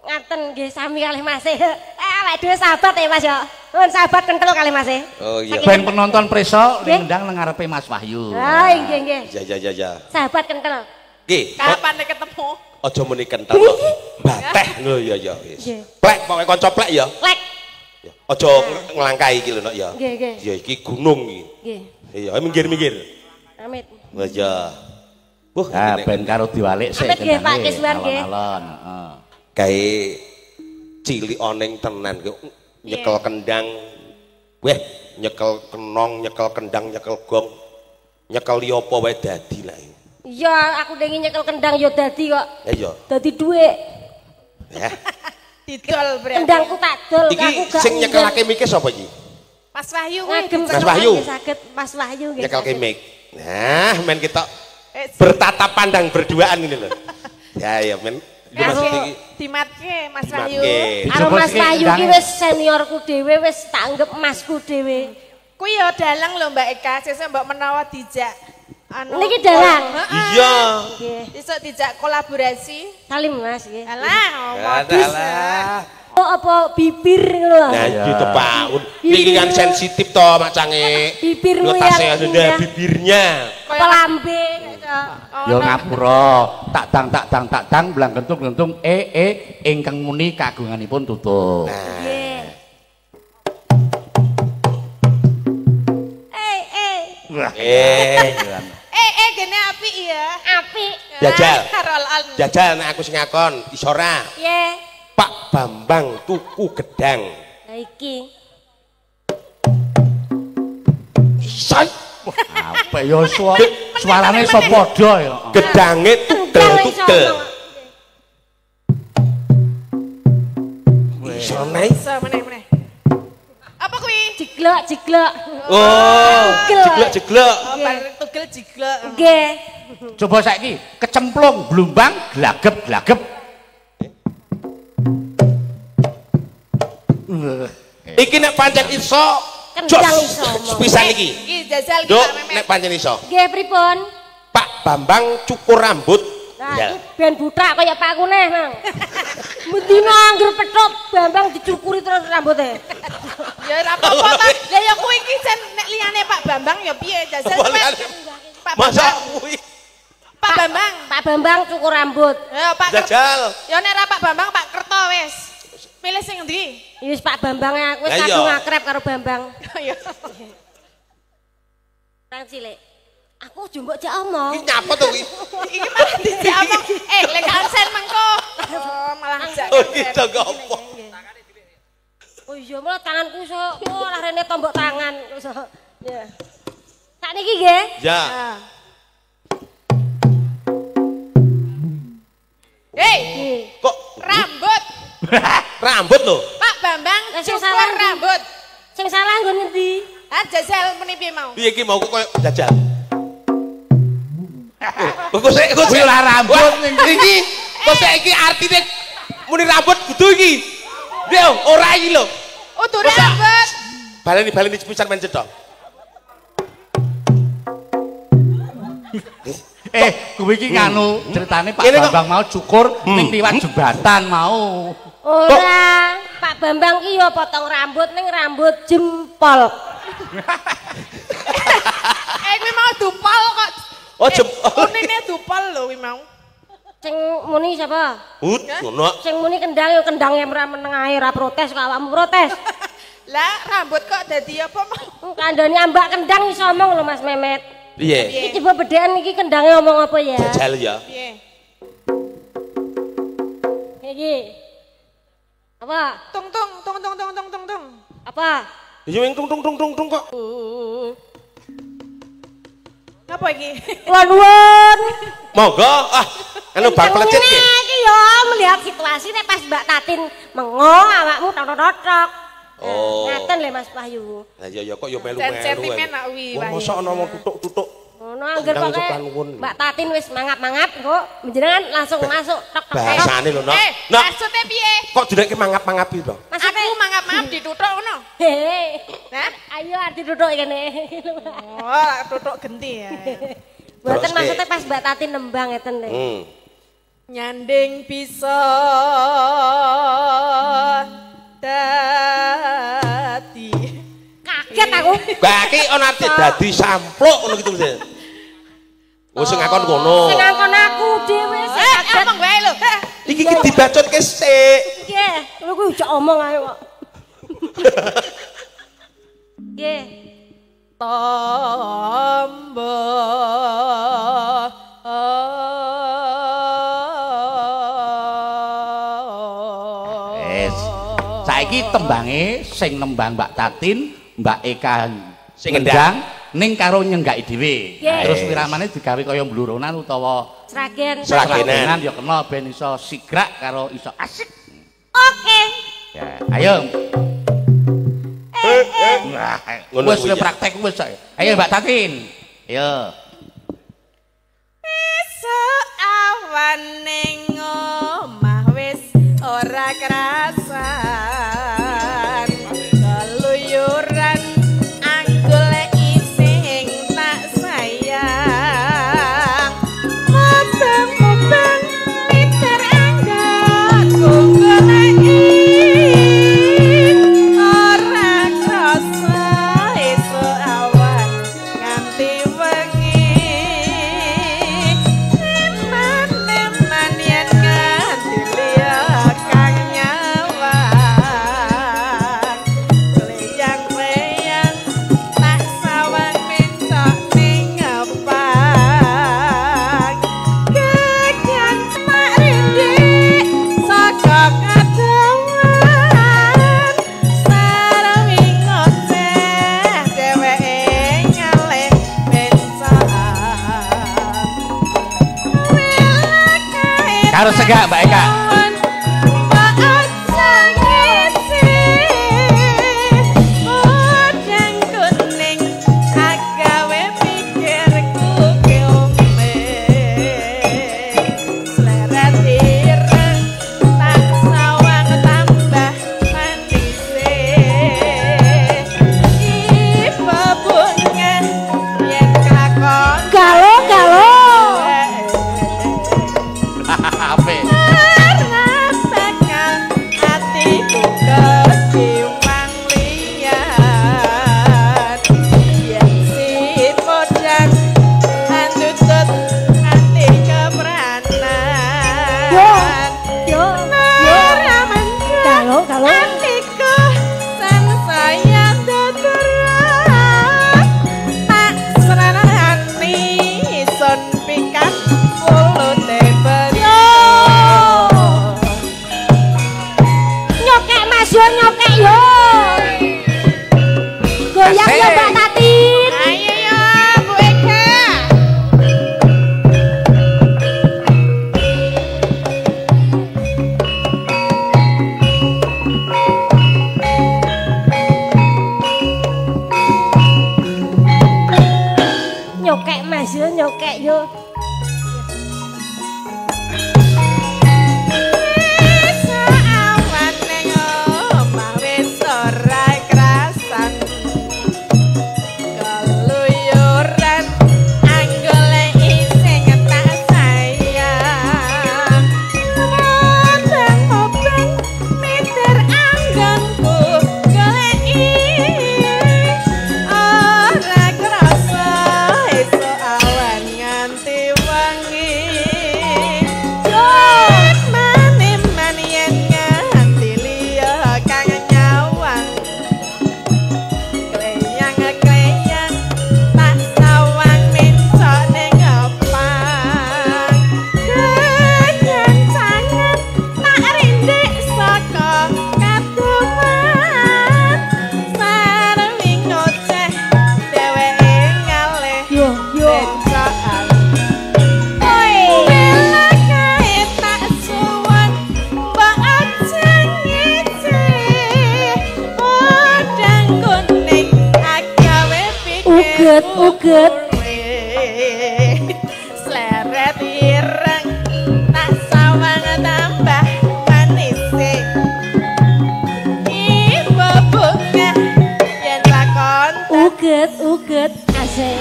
Ngaten nggih sami kalih Mas. Awake dhewe sahabat ya Mas ya. Nuwun sahabat kentel kalih Mas. Oh iya. Ben penonton preso ngendang nang ngarepe Mas Wahyu. Ah nggih nggih. Iya iya iya iya. Sahabat kentel. Nggih. Kapane ketemu? Aja muni kentel kok. Bateh lho ya ya wis. Plek pokoke kanca plek ya. Plek. Aja nglangkai iki lho nok ya. Nggih nggih. Ya iki gunung iki. Nggih. Iya, minggir-minggir. Amit. Wah ya. Wah, nah, ben karo diwalik sik nggih Pak Kiswan nggih. Alon-alon, heeh. Gawe cilik oneng tenan nyekel kendang. Weh, nyekel kenong, nyekel kendang, nyekel gong. Nyekel liya apa wae dadi lah. Iya, aku dengi nyekel kendang ya dadi kok. Ya iya. Dadi dhuwit. Ya. Didol berarti. Kendangku tak dol, iki aku gak. Sing nyekelake mike sapa iki? Mas Wahyu kuwi. Mas Wahyu. Saged Mas Wahyu nggih. Nyekelke mik. Nah, men kita bertatap pandang berduaan ini loh. Ya ya men. Dimatke Mas Wahyu. Karo Mas Wahyu ki wis seniorku dhewe wis tak anggap masku dhewe. Kuwi ya dalang lho Mbak Eka, sesuk mbok menawa dijak anu. Niki dalang. Iya. Sesuk dijak kolaborasi. Salim Mas nggih. Alah, modus. Oh, apa bibir ngono lho. Nah, iki to Pak. Iki kan sensitif to macange. Bibirmu yang ada bibirnya. Apa lambe Ya ngapura, tak dang tak dang tak dang blang gentung-gentung e ingkang muni kagunganipun tutup. Nggih. Gene apik ya. Apik. Jajal. Jajal nek aku sing ngakon, iso ora? Piye? Pak Bambang tuku gedang. Lah iki. Iso. Apa ya suarane iso padha ya. Gedange tugel-tugel. Iso nae. Iso meneh-meneh. Apa kuwi? Jiglok, jiglok. Oh, jiglok, jiglok. Oh, bar tugel jiglok. Nggih. Coba saiki kecemplung blumbang glagep glagep. Iki nek pancen iso kendang iso. Pisan iki. Iki jajal iki nek pancen iso. Nggih pripun? Pak Bambang cukur rambut. Nah, iki ben buthak kaya Pak Kuneh, Mang. Mendino angger pethuk Bambang dicukuri terus rambutnya. Ya ora apa-apa ta. Lah ya kuwi iki jan nek liyane Pak Bambang ya piye jajal Pak Masa kuwi Pak Bambang, Pak Bambang cukur rambut. Ya Pak Jajal. Ya nek ora Pak Bambang Pak Kerto wis. Pilih sing endi? Wis Pak Bambang aku wis kadung akrab karo Bambang. Iya. Tang cilik. Aku aja mbok jak omong. Iki nyapa to kuwi? Iki malah dijak omong. Lek konsen mengko. Oh, malah jak. Oh, iki kok opo? Oh iya, malah tanganku iso malah rene tombok tangan iso. Ya. Sakniki nggih? Ya. Hei, kok rambut. Rambut lho. Pak Bambang cukur rambut. Sing salah nggon ngendi? Ah jajal muni piye mau? Piye iki mau kok koyo jajal. Kok sik kok sik rambut iki. Kok sik iki artine muni rambut kudu iki. Lho, ora iki lho. Udu rambut. Baleni-baleni pisan men cetha. Kuwi iki nganu ceritane Pak Bambang mau cukur ning liwat jembatan mau. Ora, Pak Bambang ki ya potong rambut ning rambut jempol. Oh, jem. Unine dupol lho kuwi mau. Sing muni sapa? Hut, ngono. Sing muni kendang ya kendang yang ora meneng ae ora protes kok awakmu protes. Lah rambut kok dadi apa mau? Kandhane ambak kendang iso omong lho Mas Memet. Piye? Iki coba bedhean iki kendange omong apa ya? Jajal ya. Piye? Iki. Apa? Tung tung tung tung tung tung tung tung. Apa? Ya wing tung tung tung tung tung kok. Apa iki? Kula nuwun. Monggo. Ah, anu bar plecit iki. Iki yo melihat situasi nek pas Mbak Tatin mengo awakmu tok-tok-tok. Oh. Ngaten lho Mas Wahyu. Lah iya ya kok yo melu-melu. Sentimen nak wi. Wong mosok ana wong tutuk-tutuk. Ngono angger pokoke Mbak Tatin wis mangap-mangap kok panjenengan langsung masuk tok tok. Bahasane lho, Nok. Nok. Maksude piye? Kok direkke mangap-mangap iki to? Aku mangap-mangap ditutuk ngono. Hehe. Hah? Ayo arep ditutuk kene. Oh, tutuk genti ya. Mboten maksudnya pas Mbak Tatin nembang ngeten lho. Nyanding bisa dadi. Kaget aku. Lah iki ana arti dadi sampluk ngono gitu mesti. Oh sing ngakon ngono. Sing ngakon aku dhewe sing kaget. Omong wae lho. Iki iki dibacutke sik. Nggih, lho kuwi ojok omong ae kok. Nggih. Tombo. Wes. Saiki tembange sing nembang Mbak Tatin, Mbak Eka sing ngendang ning karo nyenggaki dhewe. Terus wiramane digawe kaya mbluronan utawa sragen. Sragenan ya kena ben iso sigrak karo iso asik. Oke. Ya, ayo. Wis praktek wis. Ayo Mbak Tatin. Ayo. Esuk awan ning omah wis ora kerasan. Keluyuran anggoleki sing tak sayang. Mubeng-mubeng miter anggonku goleki. Ora krasa esuk awan nganti wengi. Eman-eman yen nganti liya kang nyawang. Leyang-leyang tak sawang mencok ning ngepang. Gegan mak rindik saka kadowan. Sarwi ngoceh dheweke ngalih mencok. Karo segak Mbak Eka. Galo galo. Apik. Yo yo. Galo galo. Atiku sansaya teteran tak sranani sun pikat mulute Yo. Nyokek Mas yo nyokek yo. Goyang yo Mbak Tatin. Ayo yo Bu Eka. Nyokek Mas yo nyokek yo. Awan ning omah wis ora krasan. Keluyuran anggoleki sing tak sayang. Mobeng-mobeng miter anggonku goleki. Ora krasa esuk awan nganti Uget uget sleret ireng tak sawang tambah manise ibu bunga yen lakon uget uget asik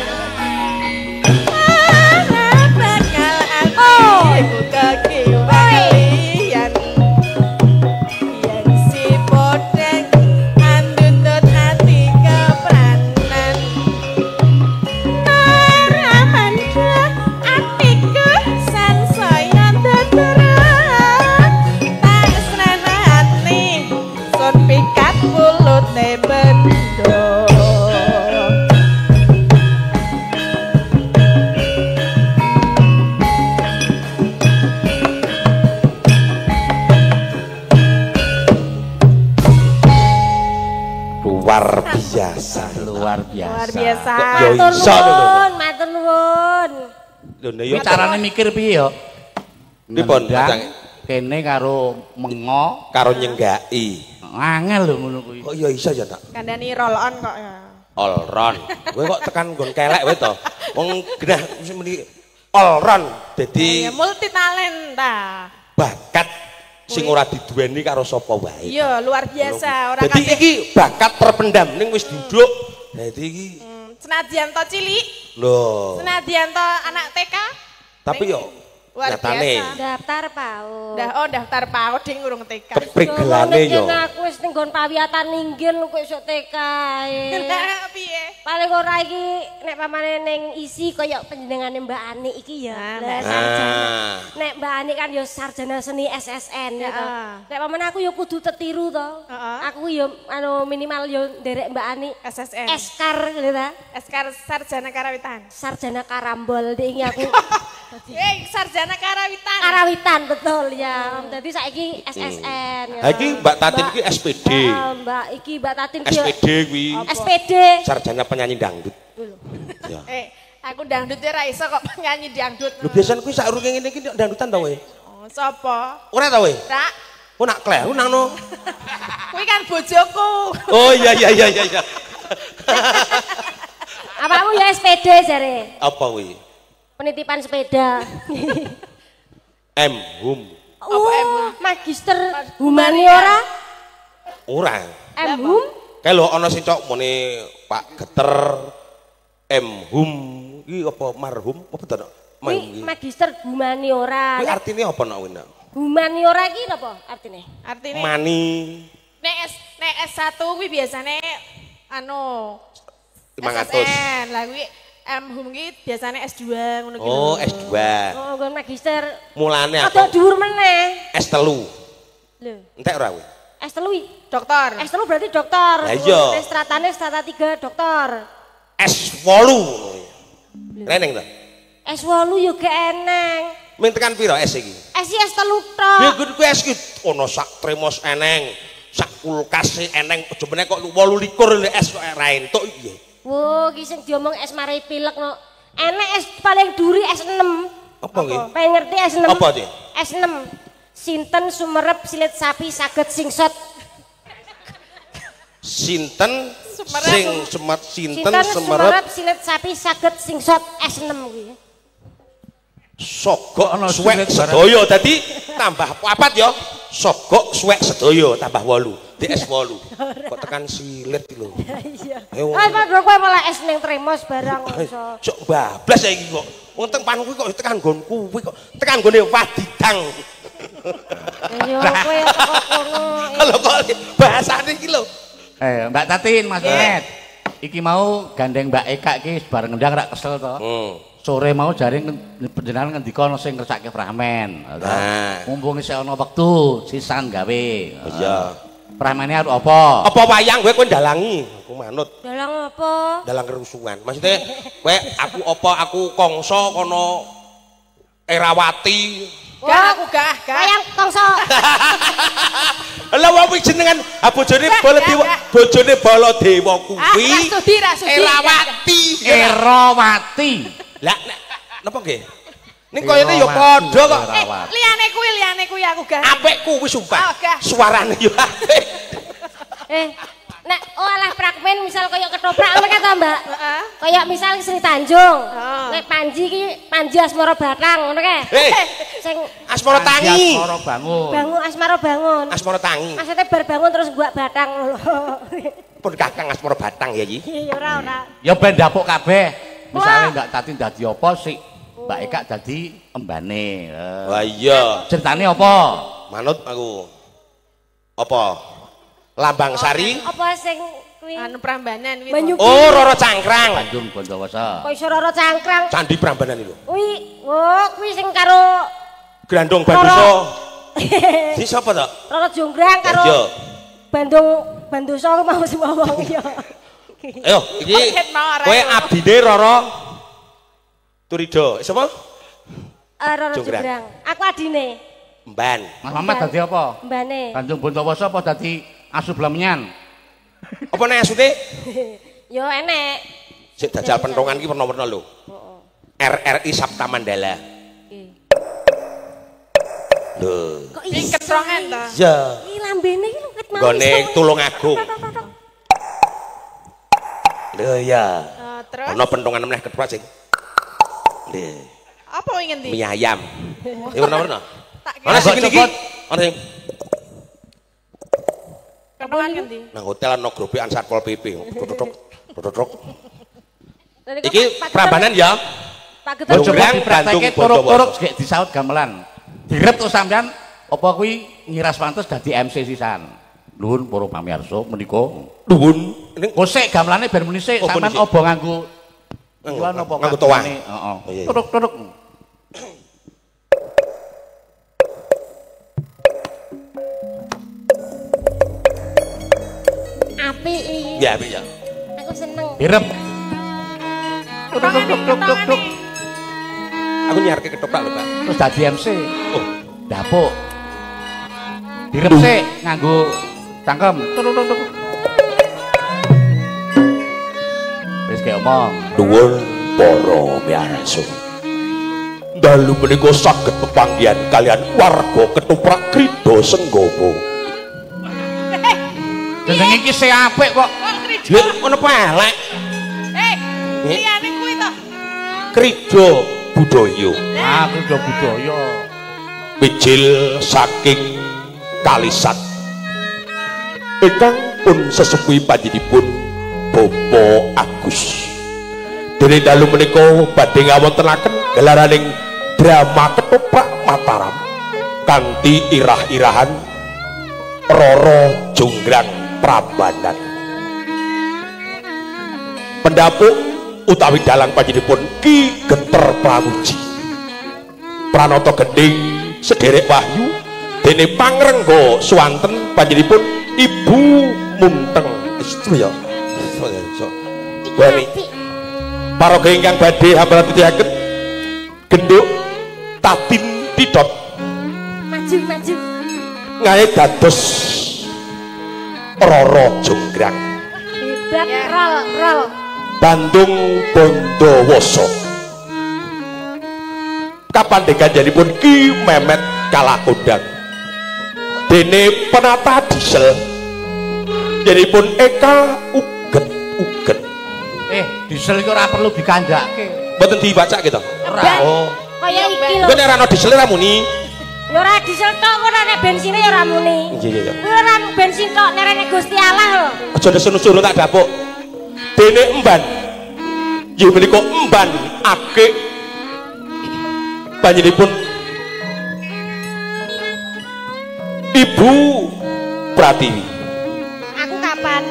ora bakal atiku kekiwalian yen si podeng andutut ati kepranan ora mandha atiku sansaya tetera tak srenani sun pikat mulute bendo. Luar biasa. Luar biasa. Luar biasa. Kok yo Matur iso lho. nuwun, matur nuwun. Lho nek Kuwi carane mikir piye yo? Pripun, Nendang, Kacang? kene karo mengo karo nyenggaki. angel lho ngono kuwi. Kok yo iso ya, Nak? Kandhani roll on kok ya. All round. Kowe kok tekan nggon kelek wae to. Wong genah mesti muni all round. Dadi Ya multi talenta. bakat sing ora diduweni karo sapa wae. Iya, luar biasa. Ora Dadi kabeh. iki bakat terpendam ning wis duduk. Dadi iki Senadyan to cilik, lho. senadyan to anak TK. Tapi yo luar nyatane biasa. Daftar PAUD. Dah oh daftar PAUD ding urung TK. keprigelane yo. Aku wis ning nggon pawiyatan inggil kok iso TK. Lah piye? Paling ora iki nek pamane ning isi kaya panjenengane Mbak Ani iki ya. Lah sarjana. Nah, Nek Mbak Ani kan ya sarjana seni SSN ya to. Heeh. Nek pamane aku ya kudu tetiru to. Heeh. Aku ya anu minimal ya nderek Mbak Ani SSN. Eskar gitu ta. Eskar sarjana karawitan. Sarjana karambol iki aku. Sarjana karawitan. Karawitan betul ya. Dadi saiki SSN. Ya. Ha iki Mbak Tatin iki SPD. Heeh, Mbak iki Mbak Tatin ki ya SPD kuwi. SPD. Sarjana penyanyi dangdut. Ya. Aku dangdut ora iso kok penyanyi dangdut. Lho biasane kuwi sakrunge ngene iki dangdutan ta kowe? Oh, sapa? Ora ta kowe? Rak, Oh nak kleru nang no. kuwi kan bojoku. Oh iya iya iya iya. Apamu ya SPD jare? Apa kuwi? Penitipan sepeda. M Hum. Oh, magister humaniora Ora. M Hum. Kae lho ana sing cok muni Pak Geter M Hum iki apa marhum apa to? Kuwi magister humaniora. Kuwi artine apa nak kuwi nak? Humaniora iki napa artine? Artine Mani nek S nek S1 kuwi biasane anu 500. SSN. Lah kuwi M Hum ki biasane S2 ngono ki. Oh, S2. Oh, nggon magister. Mulane Rada aku dhuwur meneh. S3. Lho, Entek ora kuwi? S3. Dokter. S3 berarti dokter. Lah iya. Stratane strata 3 dokter. S8 ngono kuwi. Reneng ta? S8 yo gak eneng. Ming tekan pira S iki? S iki S3 tok. Ya kuwi S iki ana sak tremos eneng, sak kulkas eneng, aja meneh kok 28 lho S kok ora entuk iki. Wo, iki sing diomong es mari pilek no. Enek es paling duri S6. Apa nggih? Pengen ngerti S6? Apa sih? S6. Sinten sumerep silit sapi saged singsot. Sinten Sumerep. sing semet sinten Sinten semerep sumerep silit sapi saged singsot S6 kuwi. sogok Ana suwek silit barang. sedaya dadi tambah papat ya. Sogok suwek sedaya tambah 8. Di S8. Kok tekan silit iki lho. Iya. Ayo, Ah, padha kowe malah es ning tremos barang iso. Cok bablas saiki kok. Wong teng pan kuwi kok tekan nggon kuwi kok tekan nggone Wadidang. Yo kowe teko kono. Kalau kok bahasane iki lho. Mbak Tatin, Mas Memet. Iki mau gandeng Mbak Eka iki bareng ngendang rak kesel to. Sore mau jare panjenengan ngendika ana sing ngersake Pramen. Nah. Mumpung isih ana wektu sisan gawe. Iya. Pramene arep apa? Apa wayang kowe kowe ndalangi? Aku manut. Dalang apa? Dalang kerusuhan. Maksudnya kowe aku apa aku Kongso kono Erawati. Gah aku gah, gah. Wayang Kongso. Lah wong kuwi jenengan ah bojone Baladewa, bojone Baladewa kuwi. Ah, ra sudi, ra sudi. Erawati. Erawati. Lah napa nggih? Ning koyone ya padha kok. Liyane kuwi aku gah. Apik kuwi sumpah. Oh, gah. Suarane yo apik. Nek oh alah fragmen misal koyo ketoprak ngono ta, Mbak? Heeh. Kaya misal Sri Tanjung. Nek Panji iki Panji Asmara Batang ngono kae. Sing Asmara Tangi. Asmara Bangun. Bangun Asmara Bangun. Asmara Tangi. Maksudnya bar bangun terus gua Batang lho. Pun Kakang Asmara Batang ya iki. Iya ora ora. Ya ben dapuk kabeh. Misale Mbak Tati dadi apa sik Mbak Eka dadi embane. Wah iya. Ceritane apa? Manut aku. Apa? Lambang Sari. Apa sing kuwi? Anu Prambanan kuwi. Oh, Roro Cangkrang. Bandung Bondowoso. Kok iso Roro Cangkrang? Candi Prambanan itu. Kuwi, oh, kuwi sing karo Grandong Bandoso. Si sapa to? Roro Jonggrang karo Bandung Bandoso mau sing ngomong ya. Ayo, iki kowe abdine Roro Turido. Sapa? Roro Jonggrang. Aku adine. Emban. Mas Mamat dadi apa? Embane. Bandung Bondowoso apa dadi asu blamenyan? Apa nek asute? Ya enek. Sik dajal pentongan iki werna-werna lho. Heeh. RRI Sapta Mandala. Lho. Kok Iki iso? ketrongan to. Iya. Iki lambene iki lho ket mau. Nggone Tulungagung. Lho ya. Terus ana pentongan meneh ketoprak sing. Lho. Apa wingi ngendi? Mie ayam. Iki werna-werna. Tak Ana sing ngene iki. Ana sing ketrongan ngendi? nang hotel ana grobekan Satpol PP. Totok totok. Iki Prambanan ya. Pak Geter. Coba Jonggrang, dipraktekke Bandung, turuk-turuk gek disaut gamelan. Direp terus sampean apa kuwi ngiras pantes dadi MC sisan. Nuwun para pamirsa menika. Nuwun. Kosek gamelane ben muni sik Oh, sampean muni sik. obo nganggo tuan apa Nganggo toang. Heeh. Iya, iya. Turuk-turuk. Apik iki. Ya, apik ya. Aku seneng. Direp. Tuk tuk tuk tuk tuk. Aku nyarke ketoprak lho, Pak. Terus dadi MC. Oh, Dapuk. Direp sik nganggo cangkem. Tuk tuk tuk. Wis gek omong. Nuwun para miyarsa. Dalu menika saged pepanggihan kalian warga ketoprak Krida Senggowo. Jenenge iki sing apik kok. Kok krido? Lho, ngono apa elek? Liyane kuwi to. Krida budaya. Ah, krida budaya. Wijil saking Kalisat. Ingkang pun sesepuhi panjenenganipun Bapak Agus. Dene dalu menika badhe ngawontenaken gelaraning drama ketoprak Mataram kanthi irah-irahan Roro Jonggrang Prambanan. Pendapuk utawi dalang panjenenganipun Ki Geter Pramuji. Pranata gendhing sederek wahyu dene pangrengga swanten panjenenganipun Ibu Munteng. Itu ya. Iki apik. Paraga ingkang badhe hambal titihaken genduk Tatin Titot Maju maju. ngae dados Roro Jonggrang. Hebat rol rol. Bandung Bondowoso. Kapandhegan janipun Ki Memet Kalakondang. Dene penata diesel janipun Eka Uget-uget. Diesel iki ora perlu dikandhake. Mboten dibacake to? Ora. Oh. Kaya iki lho. Kowe nek ora ana diesel ora muni. Ya ora diesel tok ora nek bensine ya ora muni. Iya iya iya. Kuwi ora bensin tok nek nek Gusti Allah lho. Aja nesu-nesu tak dapuk. Dene emban. Nggih menika emban akik panjenenganipun Ibu Pratiwi. Aku kapan?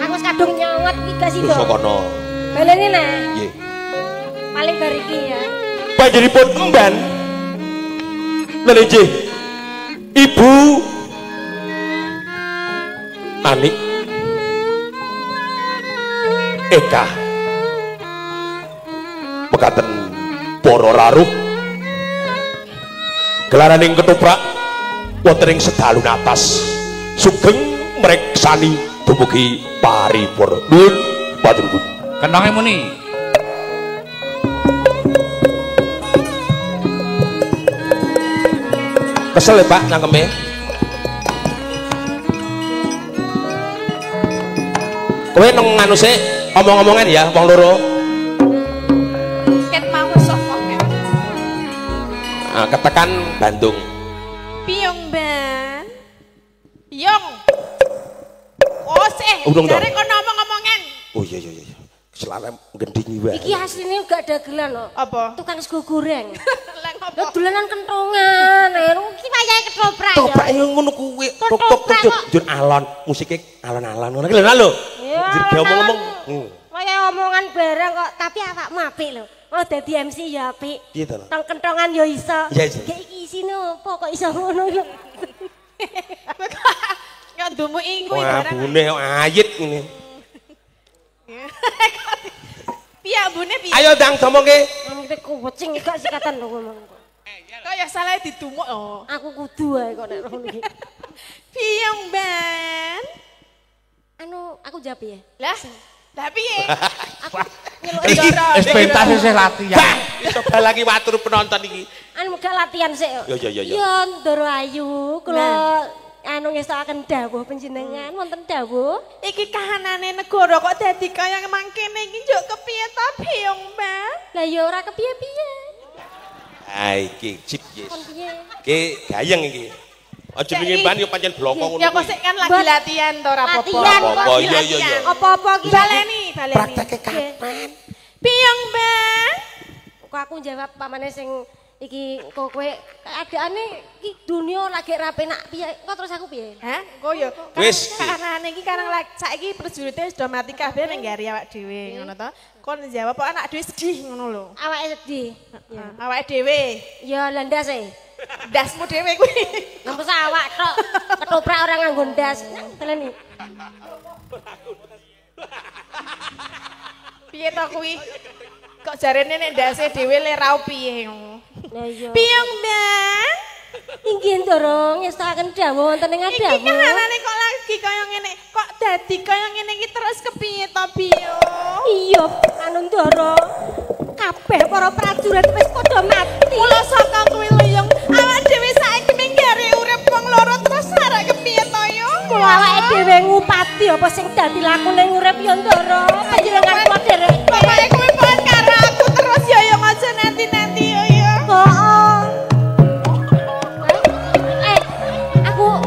Aku wis kadung nyawat iki gak sida. Terus kono. Baleni nah. Nggih. Paling bar iki ya. Panjenenganipun emban. Lha nggih. Ibu Anik Eka. Mekaten para raruh gelaraning ketoprak wonten ing sedalu natas sugeng mreksani dumugi paripurna. Nuwun matur nuwun. Kenonge muni. Kesel ya Pak nangkeme. Kowe nang nganu sik omong-omongan ya wong loro. Ketekan Bandung. Piyong Ban. Piyong. Oh, sih. Jare kono ngomong-ngomongan. Oh iya iya iya. Selare gendingi wae. Iki asline gak dagelan lho. Apa? Tukang sego goreng. Lah ngopo? Lho dolanan kentongan. Iki wayahe ketoprak ya. Ketoprak ngono kuwi. Tok tok tok njur alon, musike alon-alon ngono ki lho lho. Njur ngomong-ngomong. Wayahe omongan bareng kok, tapi awakmu apik lho. Oh dadi MC ya apik. Piye to? Tong kentongan ya iso. Gek iki isine opo kok iso ngono lho. Kok ndumuki kuwi barang. Wah, bune ayit ngene. Piye ambune piye? Ayo ndang domongke. Ngomongke kucing gak sikatan lho ngomong. Kok ya salah didumuk oh. Aku kudu ae kok nek ngono iki. Piyong Ban. Anu aku jawab piye? Lah, lah piye? Aku nyeluki wis pentas isih latihan. Coba lagi watur penonton iki. Anu gak latihan sik kok. Ya ya ya. Ya Ndoro Ayu, kula anu ngestokaken dawuh panjenengan wonten dawuh. Iki kahanane negara kok dadi kaya mangkene iki njuk kepiye ta Piyong Ban? Lah ya ora kepiye-piye. Ha iki cip yes. Iki gayeng iki. Aja wingi ban yo pancen bloko ngono. Ya kok sik kan lagi latihan to ora apa-apa. Apa iya iya iya. Apa-apa iki baleni, baleni. Prakteke kapan? Piyong Ban. Kok aku jawab pamane sing iki kok kowe keadaane iki dunia lagi ra penak piye kok terus aku piye? Hah? Kok ya wis kahanane iki karang saiki prajurite wis do mati kabeh ning gari awak dhewe ngono to. Kon jawab kok anak dhewe sedih ngono lho. Awake sedih. Ya awake dhewe. Ya lah ndas e. Ndasmu dhewe kuwi. Nempes awak tok. Ketoprak ora nganggo ndas. Nang baleni. Piye to kuwi? Kok jarene nek ndase dhewe le raup piye ngono. Lah iya. Piyong Ban. Inggih Ndoro ngestokaken dawuh wonten ing Iki dawuh. kahanane kok lagi kaya ngene, kok dadi kaya ngene iki terus kepiye to Piyong? Iya, anu Ndoro. Kabeh para prajurit wis padha mati. Mula saka kuwi lho Yung, awak dhewe saiki minggare urip wong loro terus arek kepiye to Yung? Mula awake dhewe ngupati apa sing dadi lakune urip ya Ndoro. Panjenengan kula derek. Pokoke kuwi pon karo aku terus ya Yung, aja nanti-nanti ya Yung. Heeh. Aku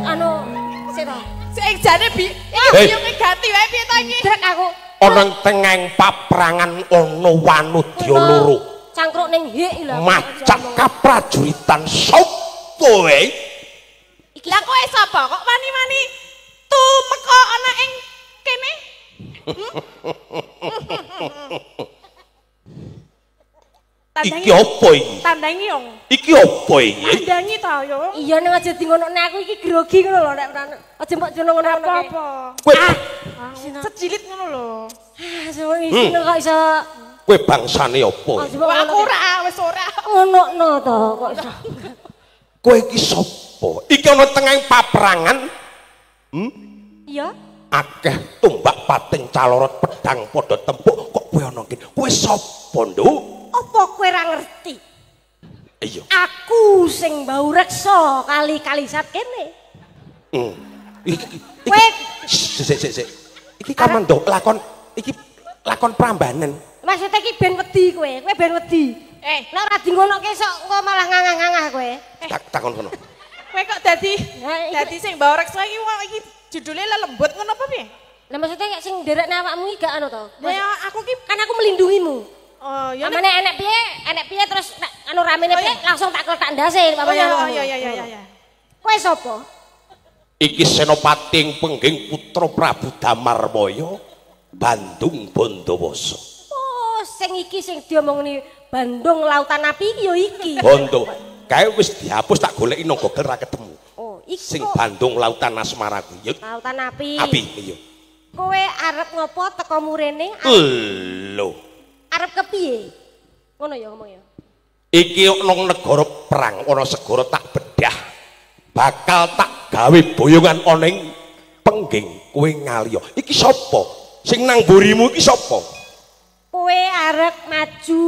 anu sik to. Sik jane bi iki Biyunge ganti wae piye to iki? Drek aku. Ana tengahing paprangan ana wanudya loro. Cangkruk ning hik lho. Macak kaprajuritan sapa wae? Lah kowe sapa? Kok wani-wani tumeka ana ing kene? Iki apa iki? Tandangi Yung. Iki apa iki? Tandangi ta Yung. Iya ning aja di ngonokne aku iki grogi ngono lho nek aja mbok jono ngono-ngono. Apa-apa. Kowe Secilit ngono lho. Ah, isine kok iso. Kowe bangsane apa? Aku ora, wis ora. Ngonokno to kok iso. Kowe iki sapa? Iki ana tengahing paprangan. Iya. Akeh tombak pating calorot pedang padha tempuk kok kowe ana kene. Kowe sapa, Nduk? Apa kowe ora ngerti? Iya. Aku sing bau reksa kali-kalisat kene. Iki sik sik sik. Iki kamandok lakon iki lakon Prambanan. Maksudnya iki ben wedi kowe, kowe ben wedi. Nek ora di ngonoke sok engko malah ngangah-ngangah kowe. Takon kono. Kowe kok dadi dadi sing bau reksa iki wong iki judule lelembut ngono apa piye? Lah maksudnya sing nderekne awakmu iki gak anu to? Ya aku ki kan aku melindungimu. Oh, ya pamane enek piye terus anu ramene piye langsung tak kletak ndase pamane. Oh iya iya iya iya. Kowe sapa? Iki Senopati ing Pengging putra Prabu Damarmaya Bandung Bondowoso. Oh, sing iki sing diomongni Bandung Lautan Api iki ya iki. Bondo. Kae wis dihapus tak goleki nang Google ra ketemu. Oh, iki sing Bandung Lautan Asmara kuwi. Lautan Api. Api iya. Kowe arep ngopo teko murene? Lho. Arep kepiye? Ngono ya ngomong ya. Iki nang negara perang ana segara tak bedah. Bakal tak gawe boyongan ana ing Pengging kowe ngaliya. Iki sapa? Sing nang mburimu iki sapa? Kowe arep maju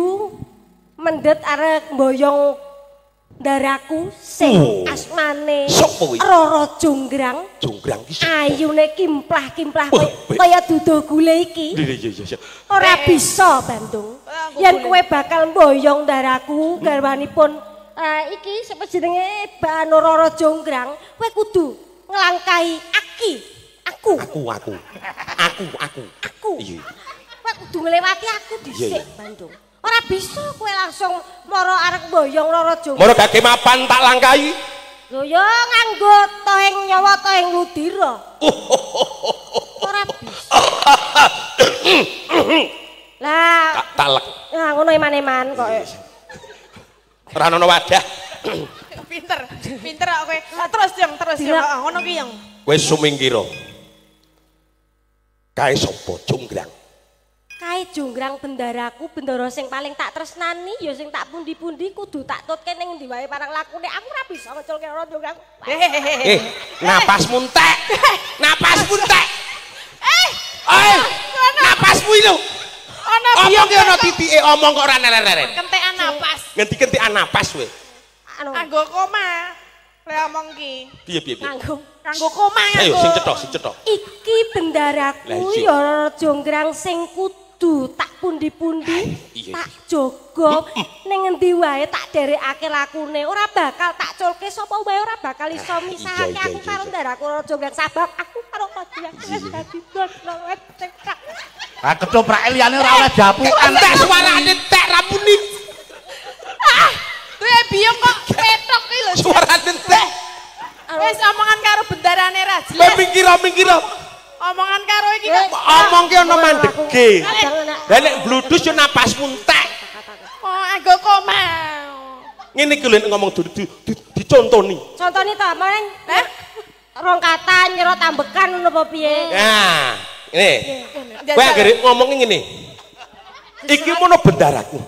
mendhet arep mboyong ndaraku sing asmane Roro Jonggrang. Jonggrang iki ayune kimplah-kimplah kaya duduh gule iki. Iya. Ora bisa Bandung. Yen kowe bakal mboyong ndaraku garwanipun Iki sapa jenenge Banororo Jonggrang, kowe kudu nglangkahi aki. Aku. Aku. Aku. Iya. Kowe kudu nglewati aku dhisik, Bandung. Ora bisa kowe langsung mara arek mboyong Roro Jonggrang. Mara gage mapan tak langkahi. Lho ya nganggo tohing nyawa tohing ludira. Ora bisa. Lah tak talek. Nah ngono eman-eman kok. Ora ono wadah. Pinter, pinter kok kowe. Terus yang terus yang ngono ki yang. Kowe sumingkira. Kae sapa Jonggrang? Kae Jonggrang bendaraku, bendara sing paling tak tresnani ya sing tak pundi-pundi kudu tak tutke ning endi wae parang lakune. Aku ora bisa ngeculke Roro Jonggrang. Napasmu entek. Napasmu entek. Napasmu iki lho. Ana omong ki ana titike omong kok ora neren-neren. Kentekan napas. Ngendi kentekan napas kowe? Nganggo koma. Le omong ki. Piye-piye? Nganggo koma nganggo. Ayo sing cetha, sing cetha. Iki bendaraku ya Roro Jonggrang sing kudu tak pundi-pundi, tak jaga ning endi wae tak derekake lakune. Ora bakal tak culke sapa wae ora bakal iso misahake aku karo ndaraku Roro Jonggrang sabab aku karo Roro Jonggrang wis dadi bondo wis cekak. Ah ketoprak liyane ora oleh japukan. Entek suarane entek ra muni. Ah, duwe biyung kok petok ki lho. Suarane entek. Wis omongan karo bendarane ra jelas. Minggir. Omongan karo iki kok omong ki ana mandege. Lah nek bludus yo napasmu entek. Oh, anggo koma. Ngene iki lho nek ngomong dicontoni. Contoni ta, men? Hah? Rong kata nyerot ambekan ngono apa piye? Nah, ngene. Kowe anggere ngomong ngene. Iki mono bendaraku.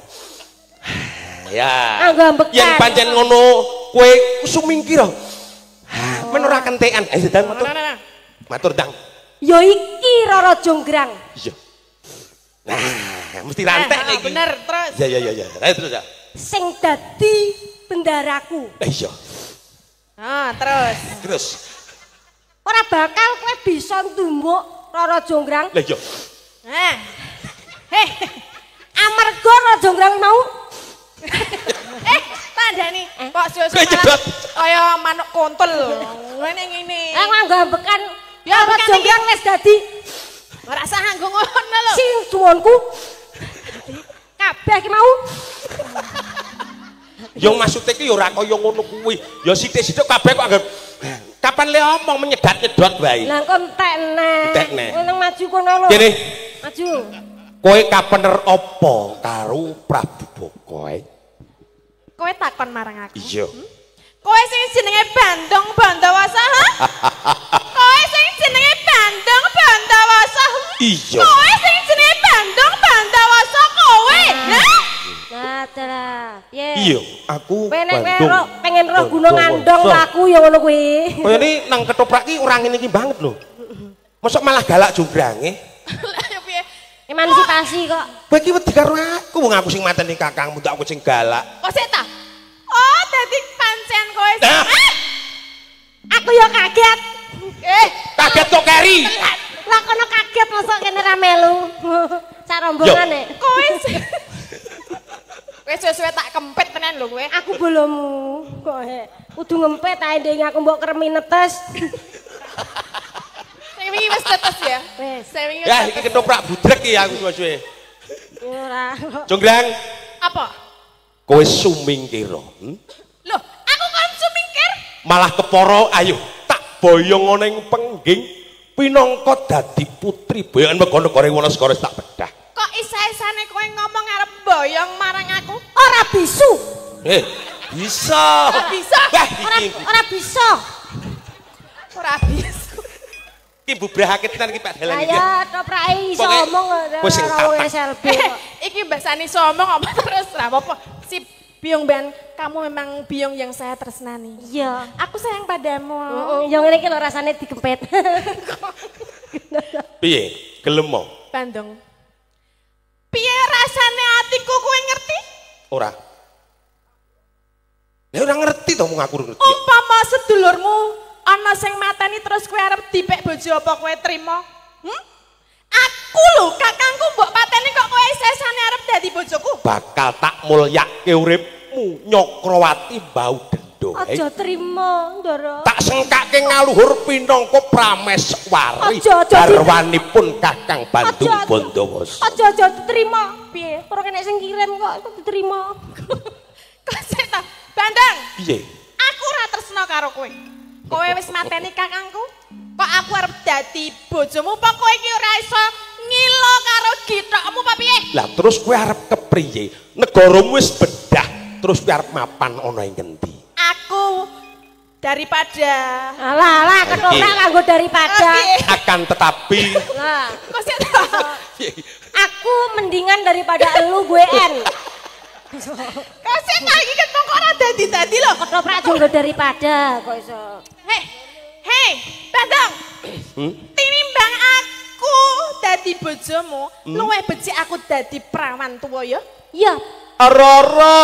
Ya. Yen pancen ngono kowe sumingkir. Men ora kentekan. Ayo dang matur. Matur dang. Ya iki Roro Jonggrang. Iya. Nah, mesti rantek iki. Bener, terus. Ya. Ayo terus ya. Sing dadi bendaraku. Iya. Ah, terus. Terus. Ora bakal kowe bisa ndumbuk Roro Jonggrang. Lah iya. Nah. Heh. Amarga Roro Jonggrang mau tandani kok suwe-suwe kaya manuk kontol. Ngene ngene. Nganggo ambekan. Ya Roro Jonggrang wis dadi ora usah nganggo ngono lho. Sing suwunku kabeh ki mau. Ya maksude ki ya ora kaya ngono kuwi. Ya sithik-sithik kabeh kok anggap kapan le omong menyedat-nyedot wae. Lah kok entek neh. Nang maju kono lho. Kene. Maju. Kowe kapener apa karo Prabu Boko? Kowe takon marang aku. Iya. Kowe sing jenenge Bandung Bandawasa, ha? Kowe sing jenenge Bandung Bandawasa. Iya. Kowe sing jenenge Bandung Bandawasa kowe, ha? Nah, dalah. Piye? Iya, aku Bandung. Pengen roh Gunung Andong aku ya ngono kuwi. Kaya ini nang ketoprak ki ora ngene iki banget lho. Mosok malah galak jongrange. Lah ya piye? Emansipasi kok. Kowe iki wedi karo aku, wong aku sing mateni kakangmu, tak aku sing galak. Kok sik ta? Oh, dadi pancen kowe sing. Aku ya kaget. Kaget kok keri. Lah kono kaget mosok kene ra melu. Sak rombongane. Kowe kowe suwe-suwe tak kempet tenan lho kowe. Aku bolomu kok kudu ngempet ae ndek aku mbok kremi netes. Sing wingi wis tetes ya. Wis. Sing wingi. Ya iki ketoprak budrek iki aku suwe-suwe. Ora. Jonggrang. Apa? Kowe sumingkira. Loh, aku kon sumingkir. Malah kepara ayo tak boyong ana ing pengging pinangka dadi putri boyongan mega negara Wanasegara tak bedah. Kok isa-isane kowe ngomong arep boyong marang aku? Ora bisu. Bisa. Ora bisa. Ora bisa. Ora bisa. Iki bubrahake tenan iki Pak Dalang iki. Ya toprake iso omong ora SLB. Iki mbasane iso omong apa terus ra apa-apa. Sip, Biyung Ben, kamu memang biyung yang saya tresnani. Iya. Aku sayang padamu. Heeh, yo ngene iki lho rasane digempet. Piye? Gelem mo? Bandung. Piye rasane atiku kowe ngerti? Ora. Lah ora ngerti to mung aku ngerti. Umpama sedulurmu ana sing mateni terus kowe arep dipek bojo apa kowe trima? Aku lho kakangku mbok pateni kok kowe sesane arep dadi bojoku. Bakal tak mulyake uripmu. batinku Nyokrawati bau dendo. Aja trima, Ndara. Tak sengkake ngaluhur pinangka prameswari garwanipun Kakang Bandung Bondowoso. Aja diterima. Piye? Ora kena sing kirim kok diterima. Kok sik ta? Bandung. Piye? Aku ora tresna karo kowe. Kowe wis mateni kakangku. Kok aku arep dadi bojomu apa kowe iki ora iso ngilo karo githokmu apa piye? Lah terus kowe arep kepriye? Negaramu wis bedah, terus kowe arep mapan ana ing ngendi? Aku daripada alah alah ketoprak nganggo daripada. Akan tetapi lah kok sik ta? Aku mendingan daripada elu gue en. Kok sik ta iki ketong kok ora dadi-dadi lho. Ketoprak jonggo daripada kok iso. Hei, hei, Bandung. Tinimbang aku dadi bojomu, luwih becik aku dadi prawan tuwa ya. Iya. Roro.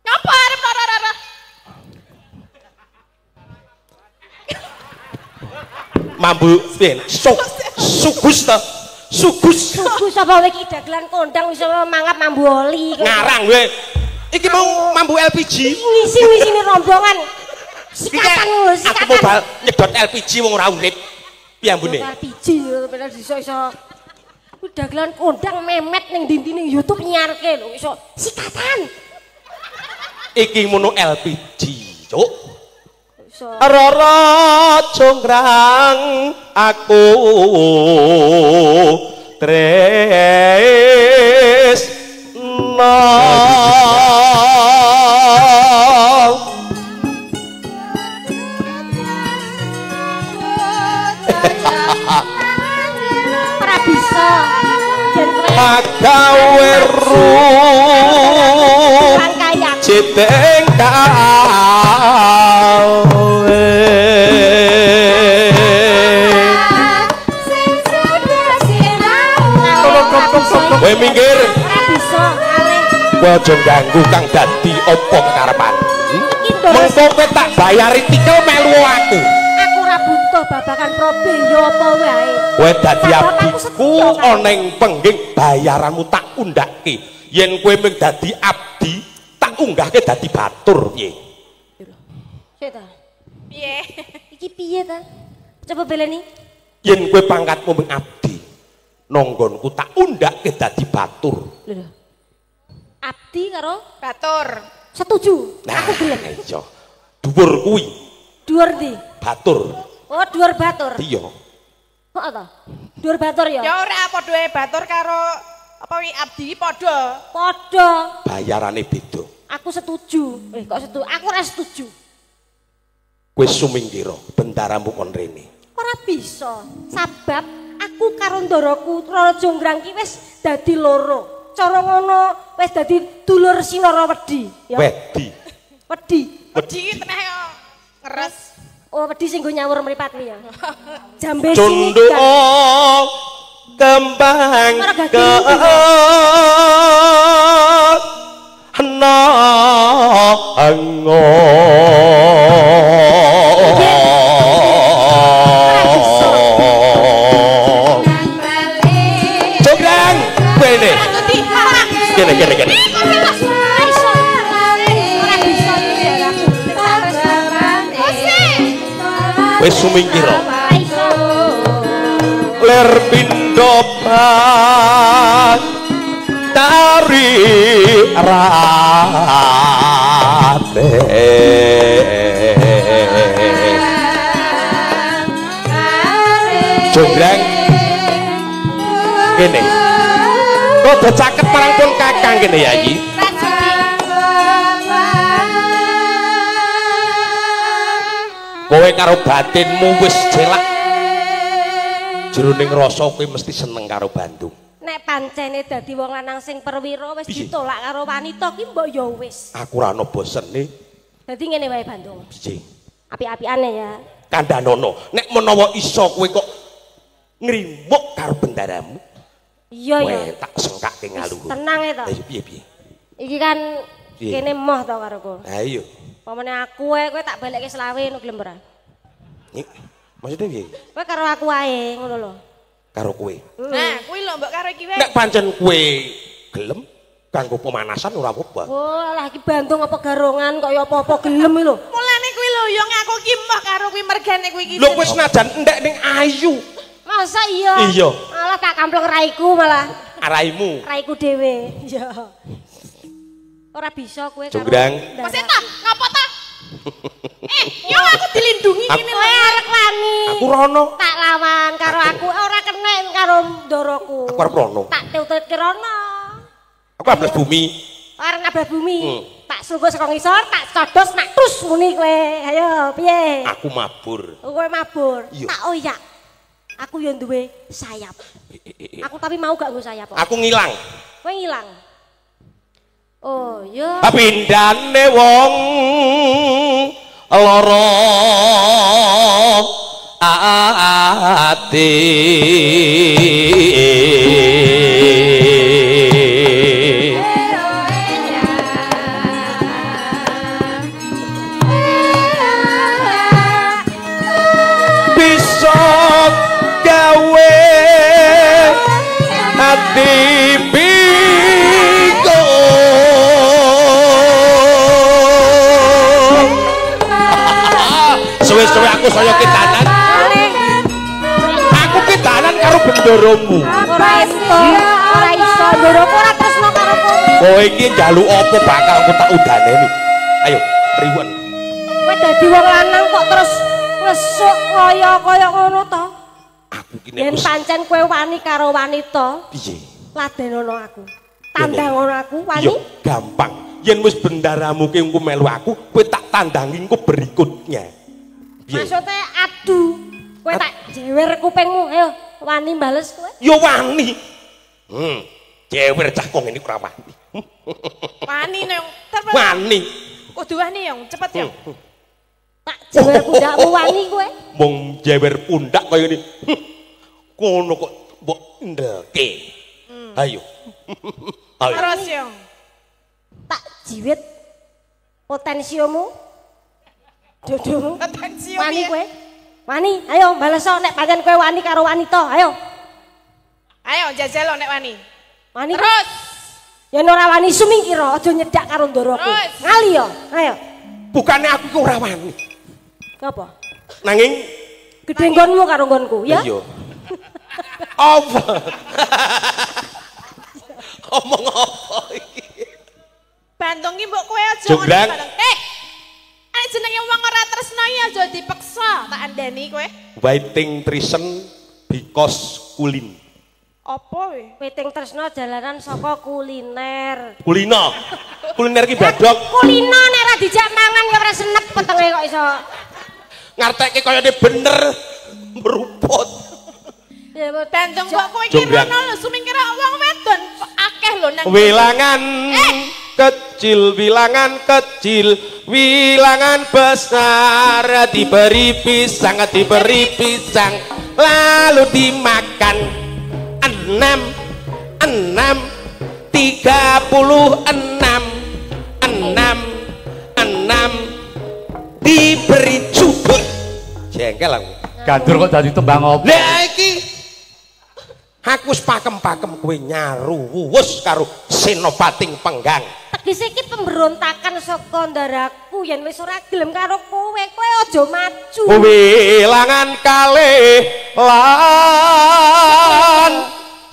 Ngapa arep roro-roro? Mambu piye? Sugus ta? Sugus. Sugus apa kowe iki dagelan kondang iso mangap mambu oli. Ngarang kowe. Iki mau mambu LPG. Ngisi-ngisini rombongan. Sikatan lho, sikatan. Aku mau bal nyedot LPG wong ora urip. Piye ambune? LPG padahal iso-iso. Dagelan kondang memet ning ndi-ndi ning YouTube nyiarke lho iso sikatan. Iki mono LPG, Cuk. Iso. Roro jonggrang aku tresno. Ora bisa. Agawe ruh citeng kawe kowe minggir. Ora bisa kowe aja ganggu kang dadi apa kekarepan. Mengko kowe tak bayari tikel melu aku. Aku ora butuh babakan probe ya apa wae. Kowe dadi abdiku ana ing pengging bayaranmu tak undhake. Yen kowe mung dadi abdi tak unggahke dadi batur piye? Sik ta. Piye? Iki piye ta? Coba beleni. Yen kowe pangkatmu mung abdi, nonggonku tak undhake dadi batur. Lho. Abdi karo batur. Setuju. Nah, aku gelem. Iya. Dhuwur kuwi. Dhuwur ndi? Batur. Oh, dhuwur batur. Iya. Heeh ta? Dhuwur batur ya? Ya ora padha batur karo apa wi abdi padha. Padha. Bayarane beda. Aku setuju. Kok setuju? Aku ora setuju. Kowe sumingkira bendaramu kon rene. Ora bisa. Sabab aku karo ndaraku Roro Jonggrang ki wis dadi loro. Cara ngono wis dadi dulur Sinara Wedi ya. Wedi. Wedi. Wedi ki teneh yo ngeres. Oh, wedi sing nggo nyawur mripat kuwi ya. Jambe sini. Cunduk kembang ke Jonggrang kene. Kene kene kene. Wis sumingkira. Ler pindho tari rate. Jonggrang kene. Rada caket marang pun kakang kene ya iki. Kowe karo batinmu wis jelak. Jroning rasa kowe mesti seneng karo Bandung. Nek pancene dadi wong lanang sing perwira wis ditolak karo wanita ki mbok ya wis. Aku ora ana bosene. Dadi ngene wae Bandung. Piye? Api-apiane ya. Kandhanono, nek menawa iso kowe kok ngrimuk karo bendaramu. Iya ya. Kowe tak sengkake ngaluhur. Tenang e to. Lah piye piye? Iki kan kene moh to karo kowe. Ha iya. Pamane aku wae kowe tak balekke selawe ngono gelem ora? Maksudnya piye? Kowe karo aku wae ngono lho. Karo kowe. Nah, kuwi lho. yo mbok karo iki wae. Nek pancen kowe gelem kanggo pemanasan ora apa-apa. Oh, alah iki Bandung apa garongan kok ya apa-apa gelem iki lho. Mulane kuwi lho yo ngaku ki moh karo kuwi mergane kuwi iki. Lho kowe senajan endek ning ayu. Masa iya? Iya. Alah tak kampleng raiku malah. Raimu. Raiku dhewe. Iya. Ora bisa kowe karo. Jonggrang. Kok ta? Ngapa ta? Yo aku dilindungi ngene lho. Arek wani. Aku rono. Tak lawan karo aku ora kena karo ndoroku. Aku arep rono. Tak tututke rono. Aku ablas bumi. Arep nablas bumi. Tak sungguh saka ngisor, tak codos nak tus muni kowe. Ayo, piye? Aku mabur. Kowe mabur. Tak oyak. Aku yo duwe sayap. Aku tapi mau gak nggo sayap kok. Aku ngilang. Kowe ngilang. Oh, yo. Pindane wong lara ati. Bisa gawe ati bingung. Suwe-suwe aku saya kitanan. Aku kitanan karo bendoromu. Ora iso, ora iso ndoroku ora tresno karo kowe. Kowe iki njaluk apa bakal aku tak udaneni. Ayo, riwen. Kowe dadi wong lanang kok terus ngesuk kaya-kaya ngono to? Aku ki nek yen pancen kowe wani karo wanita, piye? Ladenono aku. Tandangono aku wani. Yo gampang. Yen wis bendaramu ki engko melu aku, kowe tak tandangi engko berikutnya. Maksudnya adu. Kowe tak jewer kupingmu, ayo wani bales kowe. Yo wani. Jewer cah kok ngene ora wani. Wani nang. Wani. Kudu wani yang cepet yo. Tak jewer pundakmu wani kowe. Mung jewer pundak kaya ngene. Kono kok mbok ndelke. Ayo. Ayo. Terus yo. Tak jiwit potensiomu. Dodomu. Wani kowe. Wani, ayo bales nek pancen kowe wani karo wanita, ayo. Ayo jajal nek wani. Wani. Terus. Yen ora wani sumingkira aja nyedak karo ndoroku. Ngali yo, ayo. Bukane aku ki ora wani. Ngapa? Nanging gedhe nggonmu karo nggonku, ya? Iya. Apa? Omong apa iki? Bandung ki mbok kowe aja ngono. Nek jenenge wong ora tresno ya aja dipeksa, tak andani kowe. Waiting treason because kulin. Apa we? Witing tresno jalanan saka kuliner. Kulino. Kuliner ki badhog. Kulino nek ora dijak mangan ya ora senep petenge kok iso. Ngartekke kayane bener meruput. Ya Bandung kok kowe iki rono lho sumingkir wong wedon akeh lho nang wilangan kecil, wilangan kecil, wilangan besar, diberi pisang, diberi pisang, lalu dimakan. 6 6 36 6 6 diberi cubut. Jengkel aku. Gandur kok dadi tembang apa? Lah iki aku wis pakem-pakem kowe nyaru wus karo Senopating Penggang. Tegese iki pemberontakan saka ndaraku yen wis ora gelem karo kowe, kowe aja maju. Wilangan kalih lan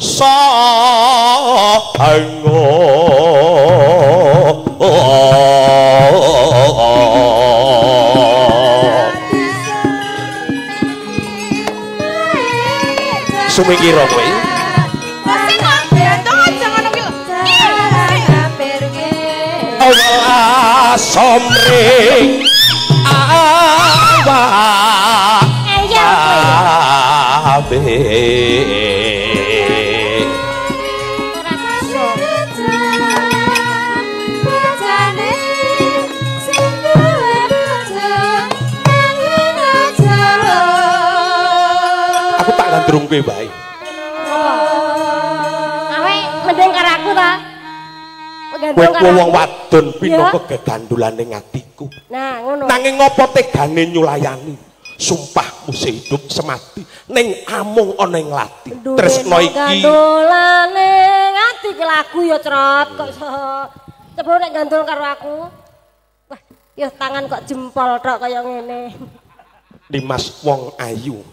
sango. Sumingkira kowe. Somring awak kabeh. Aku tak gandrung kowe wae. Awe mending karo aku ta. Kowe wong wadon pinangka gegandulane atiku. Nah, ngono. Nanging ngopo tegane nyulayani? Sumpahmu sehidup semati ning amung ana ing lati. Tresno iki gandolane ati ki lagu ya Crot kok iso. Coba nek gandol karo aku. Wah, ya tangan kok jempol tok kaya ngene. Dimas wong ayu.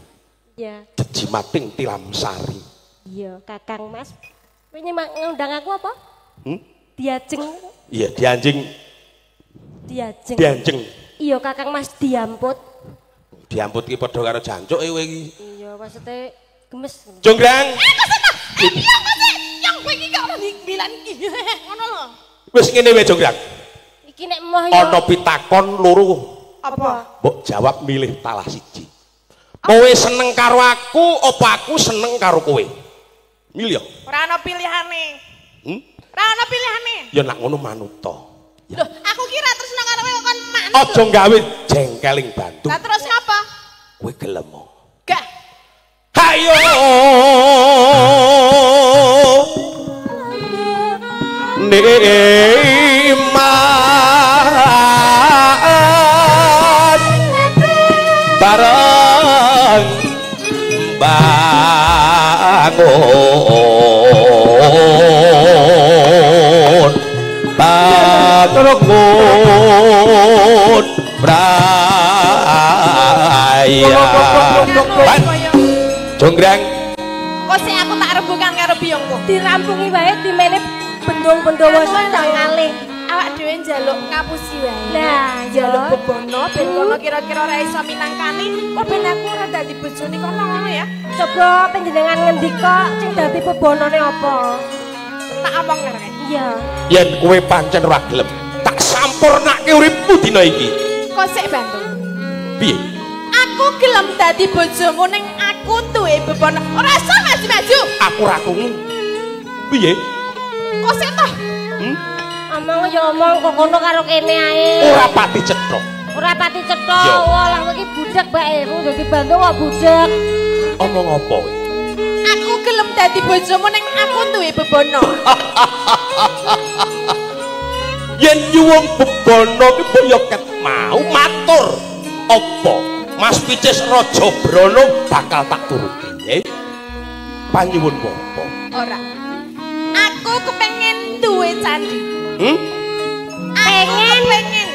Iya. Jejimating tilam sari. Iya, Kakang Mas. Kowe ngundang aku apa? Hmm? Diajeng. Iya, dianjing. Diajeng. Dianjeng. Iya, Kakang Mas diamput. Diamput ki padha karo jancuk kowe iki. Iya, maksudnya gemes. Jonggrang. Iya, kok yang kowe iki kok ora dibilang iki. Ngono lho. Wis ngene wae Jonggrang. Iki nek moh ya. Ana pitakon loro. Apa? Mbok jawab milih talah siji. Kowe seneng karo aku apa aku seneng karo kowe? Milih. Ora ana pilihane. Hmm? Ora ana pilihane. Ya nek ngono manuta. Loh, aku kira tresno karo kowe kon manut. Aja gawe jengkeling Bandung. Lah terus ngapa? Kowe gelem. Gak. Hayo. Nimas bareng bangun patrokun braya. Jonggrang kok sik aku tak rembukan karo biyongku. Dirampungi wae dimene bendung-bendowo sak ngalih. Awak dhewe njaluk ngapusi wae. Lah, njaluk bebono ben kono kira-kira ora iso minangkani, kok ben aku ora dadi bojone kono ngono ya. Coba panjenengan ngendika sing dadi bebonone apa? Tak omong karo kowe. Iya. Yen kowe pancen ora gelem, tak sampurnake uripmu dina iki. Kok sik Bandung? Piye? Aku gelem dadi bojomu ning aku duwe bebono. Ora iso maju-maju. Aku ora krungu. Piye? Kok sik toh? Hmm? Omong ya omong kok kono karo kene ae. Ora pati cetha. Ora pati cetha. Walah kowe iki budhek bae. Kowe dadi Bandung kok budhek. Omong apa kowe? Aku gelem dadi bojomu ning aku duwe bebono. Yen nyuwun bebono ki mbok ya ket mau matur. Apa Mas Picis Raja Brana bakal tak turuti, nggih? Panyuwun apa? Ora. Aku kepengen duwe candi. Hmm? Pengen,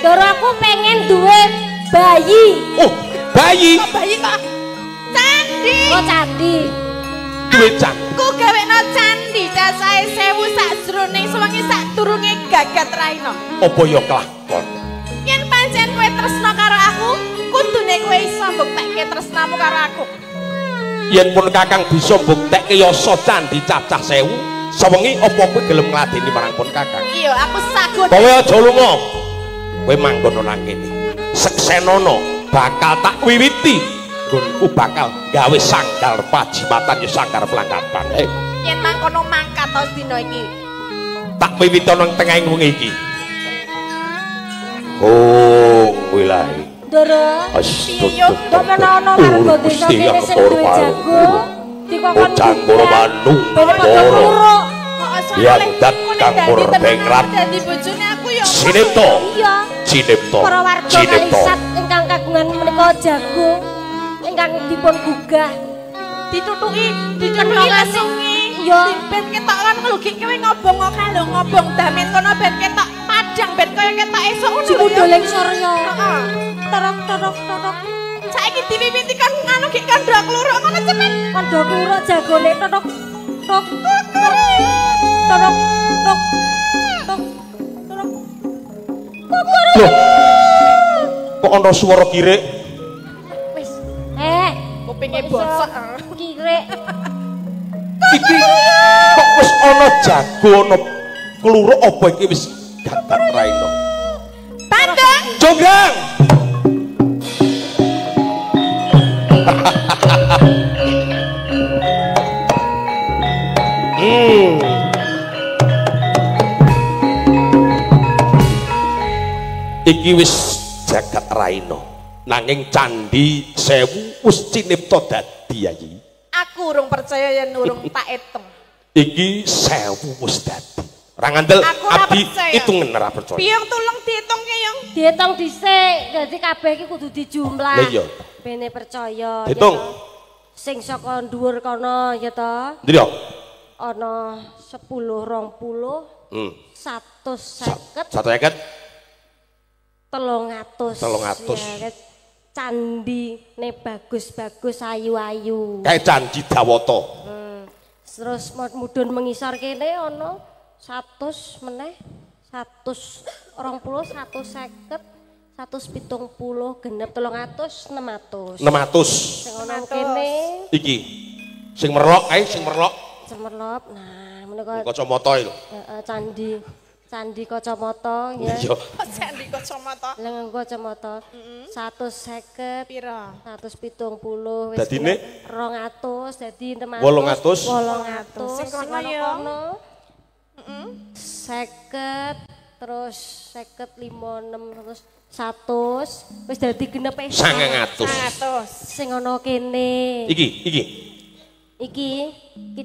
Ndoro aku pengen duwe bayi. Oh, bayi. Kok bayi kok? Candi. Oh, candi. Duwe candi. Aku gawekno candi cacahe 1000 sakjroning sewengi sadurunge gagat raina. Apa ya kelakon? Yen pancen kowe tresno karo aku, kudune kowe iso mbuktekke tresnamu karo aku. Yen pun Kakang bisa mbuktekke yasa candi cacah 1000, sewengi apa kowe gelem ngladeni marang pun Kakang? Iya, aku sagun. Kowe aja lunga. Kowe manggon nang kene. Seksenono bakal tak wiwiti. Nggonku bakal gawe sanggar pajimatan ya sanggar pelangkapan. Yen mangkono mangkat to dina iki. Tak wiwiti nang tengahing wengi iki. Oh, wilahi. Ndoro. Piye yo kok menono warga desa kene sing duwe jago dikongkon Jangkur manung loro. Yang dat kang murbengrat. Dadi bojone aku yo. Sinipta. Iya. Cinipta. Para warga Kalisat ingkang kagungan menika jago ingkang dipun gugah ditutuki, ditutuki lesungi. Iya. Ben ketok kan lho gek kowe ngobong kok lho ngobong damen kono ben ketok padang ben kaya ketok esuk ngono lho. Jumudul surya. Heeh. Torok torok torok. Saiki diwiwiti kon anu gek kandha kluruk ngono cepet. Kandha kluruk jagone totok tok torok tok tok torok. Loh. Kok ana swara kirik? Wis. Kupinge bosok. Kirik. Iki kok wis ana jago ana kluruk apa iki wis gagat raina. Bandung. Jonggrang. Iki wis jagat raina. Nanging candi 1000 wis cinipta dadi ayi. Aku urung percaya yen urung tak etung. Iki 1000 wis dadi. Ora ngandel abdi hitungen ora percaya. Biyong tulung diitungke, Yung. Diitung dhisik, dadi kabeh iki kudu dijumlah. Lah iya. Bene percaya. Diitung. Sing saka dhuwur kono ya ta? Ndi yo? Ana 10 20 150 150 300. 300. Candi ne bagus-bagus ayu-ayu. Kae Candi Dawata. Terus mudhun mengisor kene ana 100 meneh 120 150 170 genep 300 600. 600. Sing ana kene iki sing merlok kae sing merlok. Sing merlok. Nah, menika kacamata iki lho. Heeh, candi kacamata ya. Iya. Candi kacamata. Lah nganggo kacamata. 150 pira? 170 wis. Dadine 200 dadi 600. 800. 800. Sing kono ya. 50 terus 50 5 6 terus 100 wis dadi genep 900. 900. Sing ana kene. Iki Iki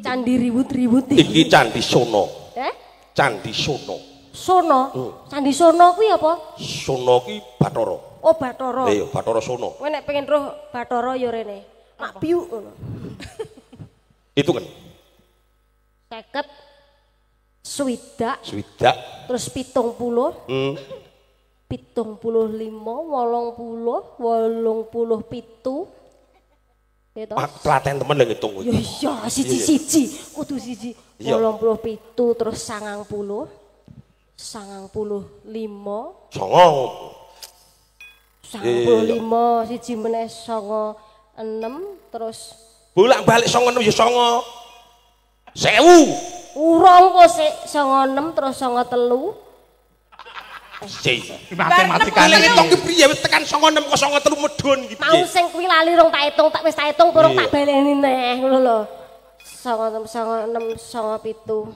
candi riwut-riwut iki. Iki Candi Sono. Eh? Candi Sono. Sono? Candi Sono kuwi apa? Sono ki Bathara. Oh, Bathara. Iya, Bathara Sono. Kowe nek pengen roh Bathara ya rene. Mak biuk ngono. Itu kan. 50 swidak. Swidak. Terus 70. 75, 80, 87. Gitu. Telaten temen lho ngitung kuwi. Ya iya, siji-siji, kudu siji. 87 terus 90. 95. Songo. 95 siji meneh 96 terus bolak-balik 96 ya 9. 1000. Urung kok sik 96 terus 93. Matematikane ngitung ki priye wis tekan 96 kok 93 medhun iki piye? Mau sing kuwi lali rong tak hitung, tak wis tak hitung urung tak baleni neh ngono lho. 96 96 97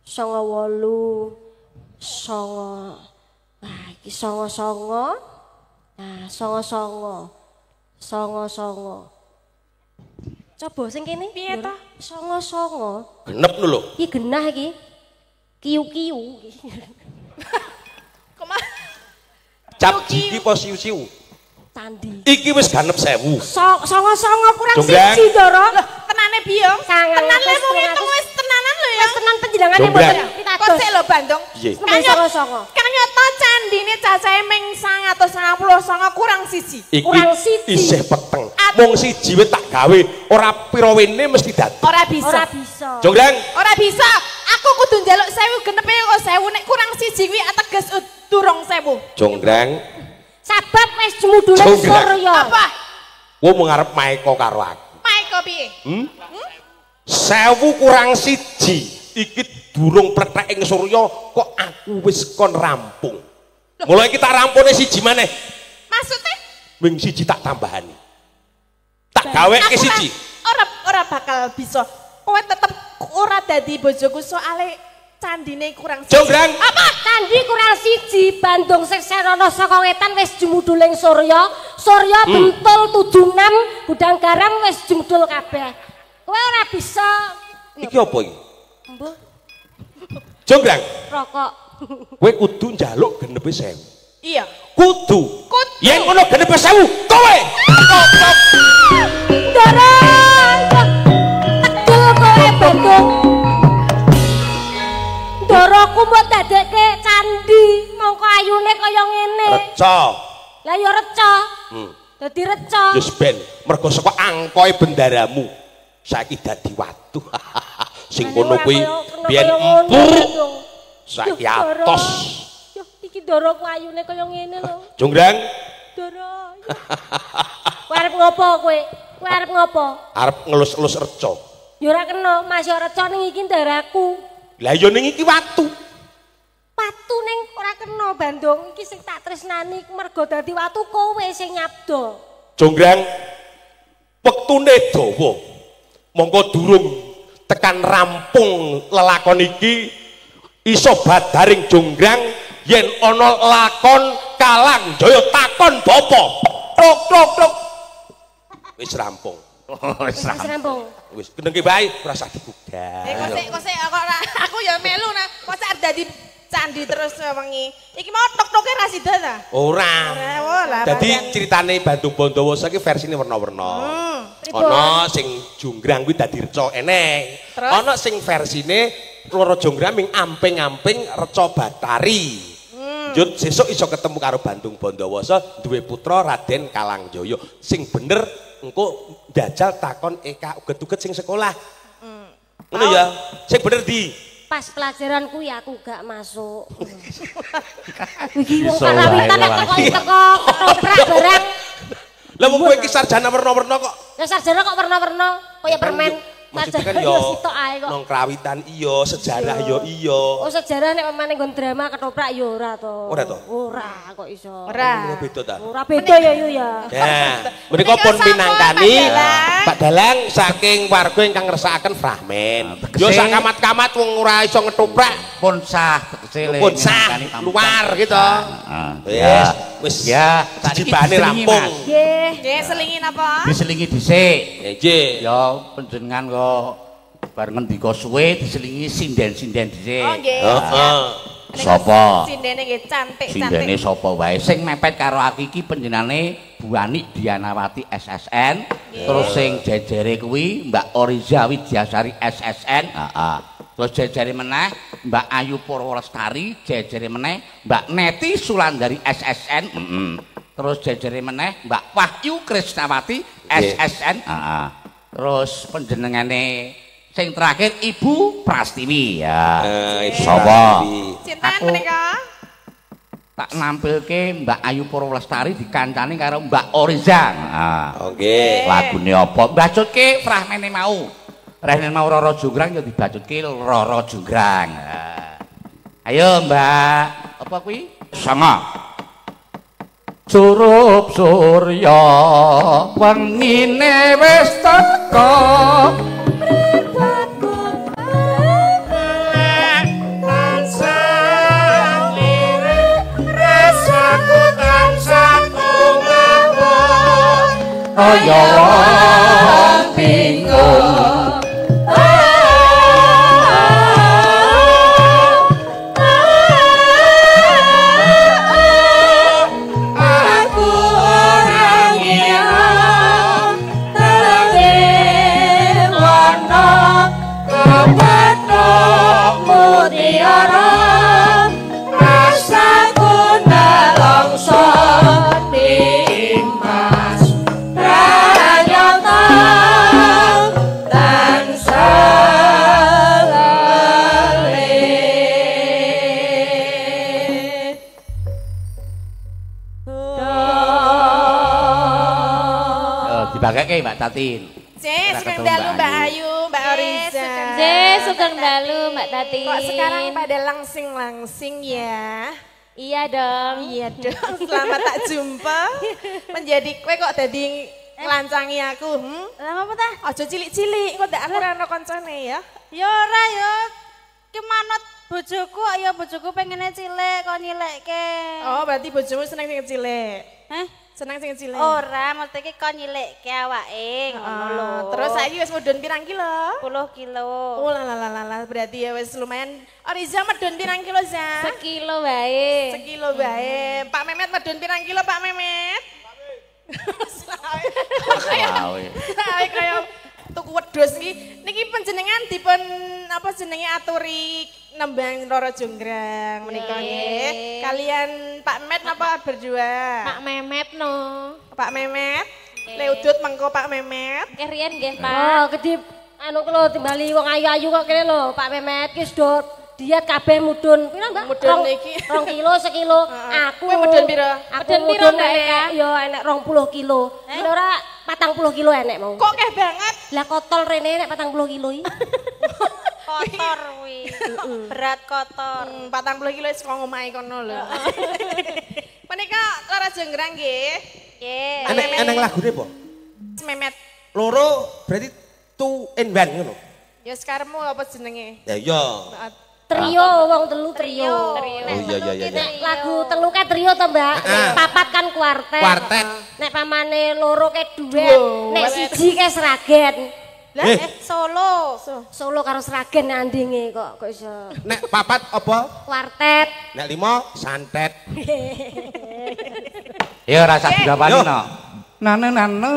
98 9. Wah, iki 99. Nah, 99. 99. Coba sing kene piye ta? 99. Genep lho. Iki genah iki. Kiu-kiu. Cap jiki apa siu-siu? Candi. Iki wis genep 1000. 99 kurang siji, Ndara. Lho, tenane Biyong. Tenan le mung ngitung wis tenanan lho ya. Wis tenan panjenengane mboten pitados. Kok sik lho, Bandung. Kang nyata candine cacahe ming 999 kurang siji. Kurang siji. Isih peteng. Mung siji wis tak gawe, ora pira wene mesti dadi. Ora bisa. Ora bisa. Jonggrang. Ora bisa. Aku kudu njaluk 1000 genepe kok 1000 nek kurang siji kuwi ateges durung 1000. Jonggrang. Sabab wis jumudule surya. Apa? Kowe mung arep maeka karo aku. Maeka piye? 1000 kurang siji iki durung plethek ing surya kok aku wis kon rampung. Mulai kita rampune siji maneh. Maksudnya? Wing siji tak tambahani. Tak gaweke siji. Ora bakal bisa. Kowe tetep ora dadi bojoku soale candine kurang siji. Jonggrang. Apa? Candi kurang siji, Bandung Sekserono saka wetan wis jumudul ing surya. Surya bentul 76, gudang garam wis jumudul kabeh. Kowe ora bisa. Iki apa iki? Mbuh. Jonggrang. Rokok. Kowe kudu njaluk genepe 1000. Iya. Kudu. Kudu. Yen ngono genepe 1000, kowe. Kopok. Ndara. Tegel kowe Bandung. Ndaraku mbok dadekke candi, mongko ayune kaya ngene. Reca. Lah ya reca. Dadi reca. Wis ben, mergo saka angkoe bendaramu saiki dadi watu. Sing kono kuwi biyen empuk. Saiki atos. Yo iki ndaraku ayune kaya ngene lho. Jonggrang. Ndara. Kowe arep ngopo kowe? Kowe arep ngopo? Arep ngelus-elus reca. Ya ora kena, Mas ya reca ning iki ndaraku. Lah ya ning iki watu. Watu ning ora kena Bandung, iki sing tak tresnani mergo dadi watu kowe sing nyabda. Jonggrang, wektune dawa. Mongko durung tekan rampung lelakon iki iso badaring Jonggrang yen ana lakon Kalang Jaya takon bapa. Tok tok tok. Wis rampung. Oh, Wis rampung. Wis kendengke bae ora usah digugah. Eh kok sik kok ora aku ya melu nah. Kok sak dadi candi terus wengi. Iki mau tok-toke ra sida ta? Ora. Ora. Dadi critane Bandung Bondowoso iki versine werna-werna. Ana sing jonggrang kuwi dadi reca eneng. Ana sing versine Roro Jonggrang ming amping-amping reca Batari. Njut sesuk iso ketemu karo Bandung Bondowoso duwe putra Raden Kalangjaya. Sing bener engko njajal takon Eka uget-uget sing sekolah. Ngono ya. Sing bener di pas pelajaran kuwi aku gak masuk. Iki wong karawitan nek teko ketoprak barang. Lah wong kowe iki sarjana werna-werna kok. Ya sarjana kok werna-werna kaya permen. Maksudnya kan yo nang krawitan iya, sejarah yo iya. Oh sejarah nek pamane nggon drama ketoprak yo ora to. Ora to? Ora kok iso. Ora. Beda ta? Ora beda ya yo ya. Nah, menika pun pinangkani Pak Dalang saking warga ingkang ngersakaken fragmen. Yo sak kamat-kamat wong ora iso ngetoprak pun sah tegese le. Pun sah luar gitu. Wis wis ya jijibane rampung. Nggih. Nggih selingi napa? Diselingi dhisik. Nggih. Ya panjenengan kok bar ngendika suwe diselingi sinden-sinden dhisik. Oh nggih. Heeh. Sapa? Sindene nggih cantik-cantik. Sindene sapa wae sing mepet karo aku iki panjenengane Bu Anik Dianawati SSN, terus sing jejere kuwi Mbak Oriza Widyasari SSN, heeh. Terus jejere meneh Mbak Ayu Purwolestari, jejere meneh Mbak Neti Sulandari SSN, heeh. Terus jejere meneh Mbak Wahyu Krisnawati SSN, heeh. Terus panjenengane sing terakhir Ibu Prastiwi ya. Ibu sapa? Sinten menika? Tak nampilke Mbak Ayu Purwolestari dikancani karo Mbak Oriza. Heeh. Oke. Lagune apa? Bacutke fragmene mau. Fragmene mau Roro Jonggrang ya dibacutke Roro Jonggrang. Ayo Mbak, apa kuwi? Sanga. Curup surya wengine wis teka mripatku tansah lirik rasaku tansah tumawon kaya wong bingung. Dibagake Mbak Tatin. Sugeng dalu Mbak Ayu, Mbak Oriza. Sugeng dalu Mbak Tatin. Kok sekarang pada langsing-langsing ya? Iya dong. Iya dong. Selamat tak jumpa. Menjadi kowe kok dadi nglancangi aku, Lah apa ta? Aja cilik-cilik, kok ndak aku ora ana kancane ya. Ya ora ya. Ki manut bojoku ya bojoku pengene cilik kok nyilikke. Oh, berarti bojomu seneng sing cilik. Hah? Seneng sing cilik. Ora, mesti iki kon nyilikke awake ngono lho. Terus saiki wis mudhun pirang kilo? 10 kilo. Oh la la la la, berarti ya wis lumayan. Oriza medhun pirang kilo, Za? Sekilo wae. Sekilo wae. Pak Memet medhun pirang kilo, Pak Memet? Selawe. Selawe kaya tuku wedhus iki. Niki panjenengan dipun apa jenenge aturi nembang Roro Jonggrang menika nggih. Kalian Pak Met napa berdua? Pak Memet no. Pak Memet. Le udut mengko Pak Memet. Nggih riyen nggih Pak. Oh, kedip anu ku lho timbali wong ayu-ayu kok kene lho Pak Memet ki wis do diet kabeh mudhun. Pira Mbak? Mudhun iki 2 kilo sekilo. Aku kowe mudhun pira? Aku mudhun enek ya enek 20 kilo. Ora 40 kilo enek mau. Kok keh banget? Lah kotor rene enek 40 kilo iki. Kotor kuwi. Berat kotor. 40 kilo wis kok omahe kono lho. Menika Roro Jonggrang nggih. Nggih. Eneng lagune apa? Memet. Loro berarti 2 in 1 ngono. Ya sekarmu apa jenenge? Ya iya. Trio wong telu trio. Oh iya. Nek lagu telu kae trio to, Mbak. Nek papat kan kuartet. Kuartet. Nek pamane loro kae duet, nek siji kae Sragen. Lah Solo. Solo karo Sragen andinge kok iso. Nek papat apa? Kuartet. Nek lima santet. Ya ora usah digawani Yo. no. Nane nane.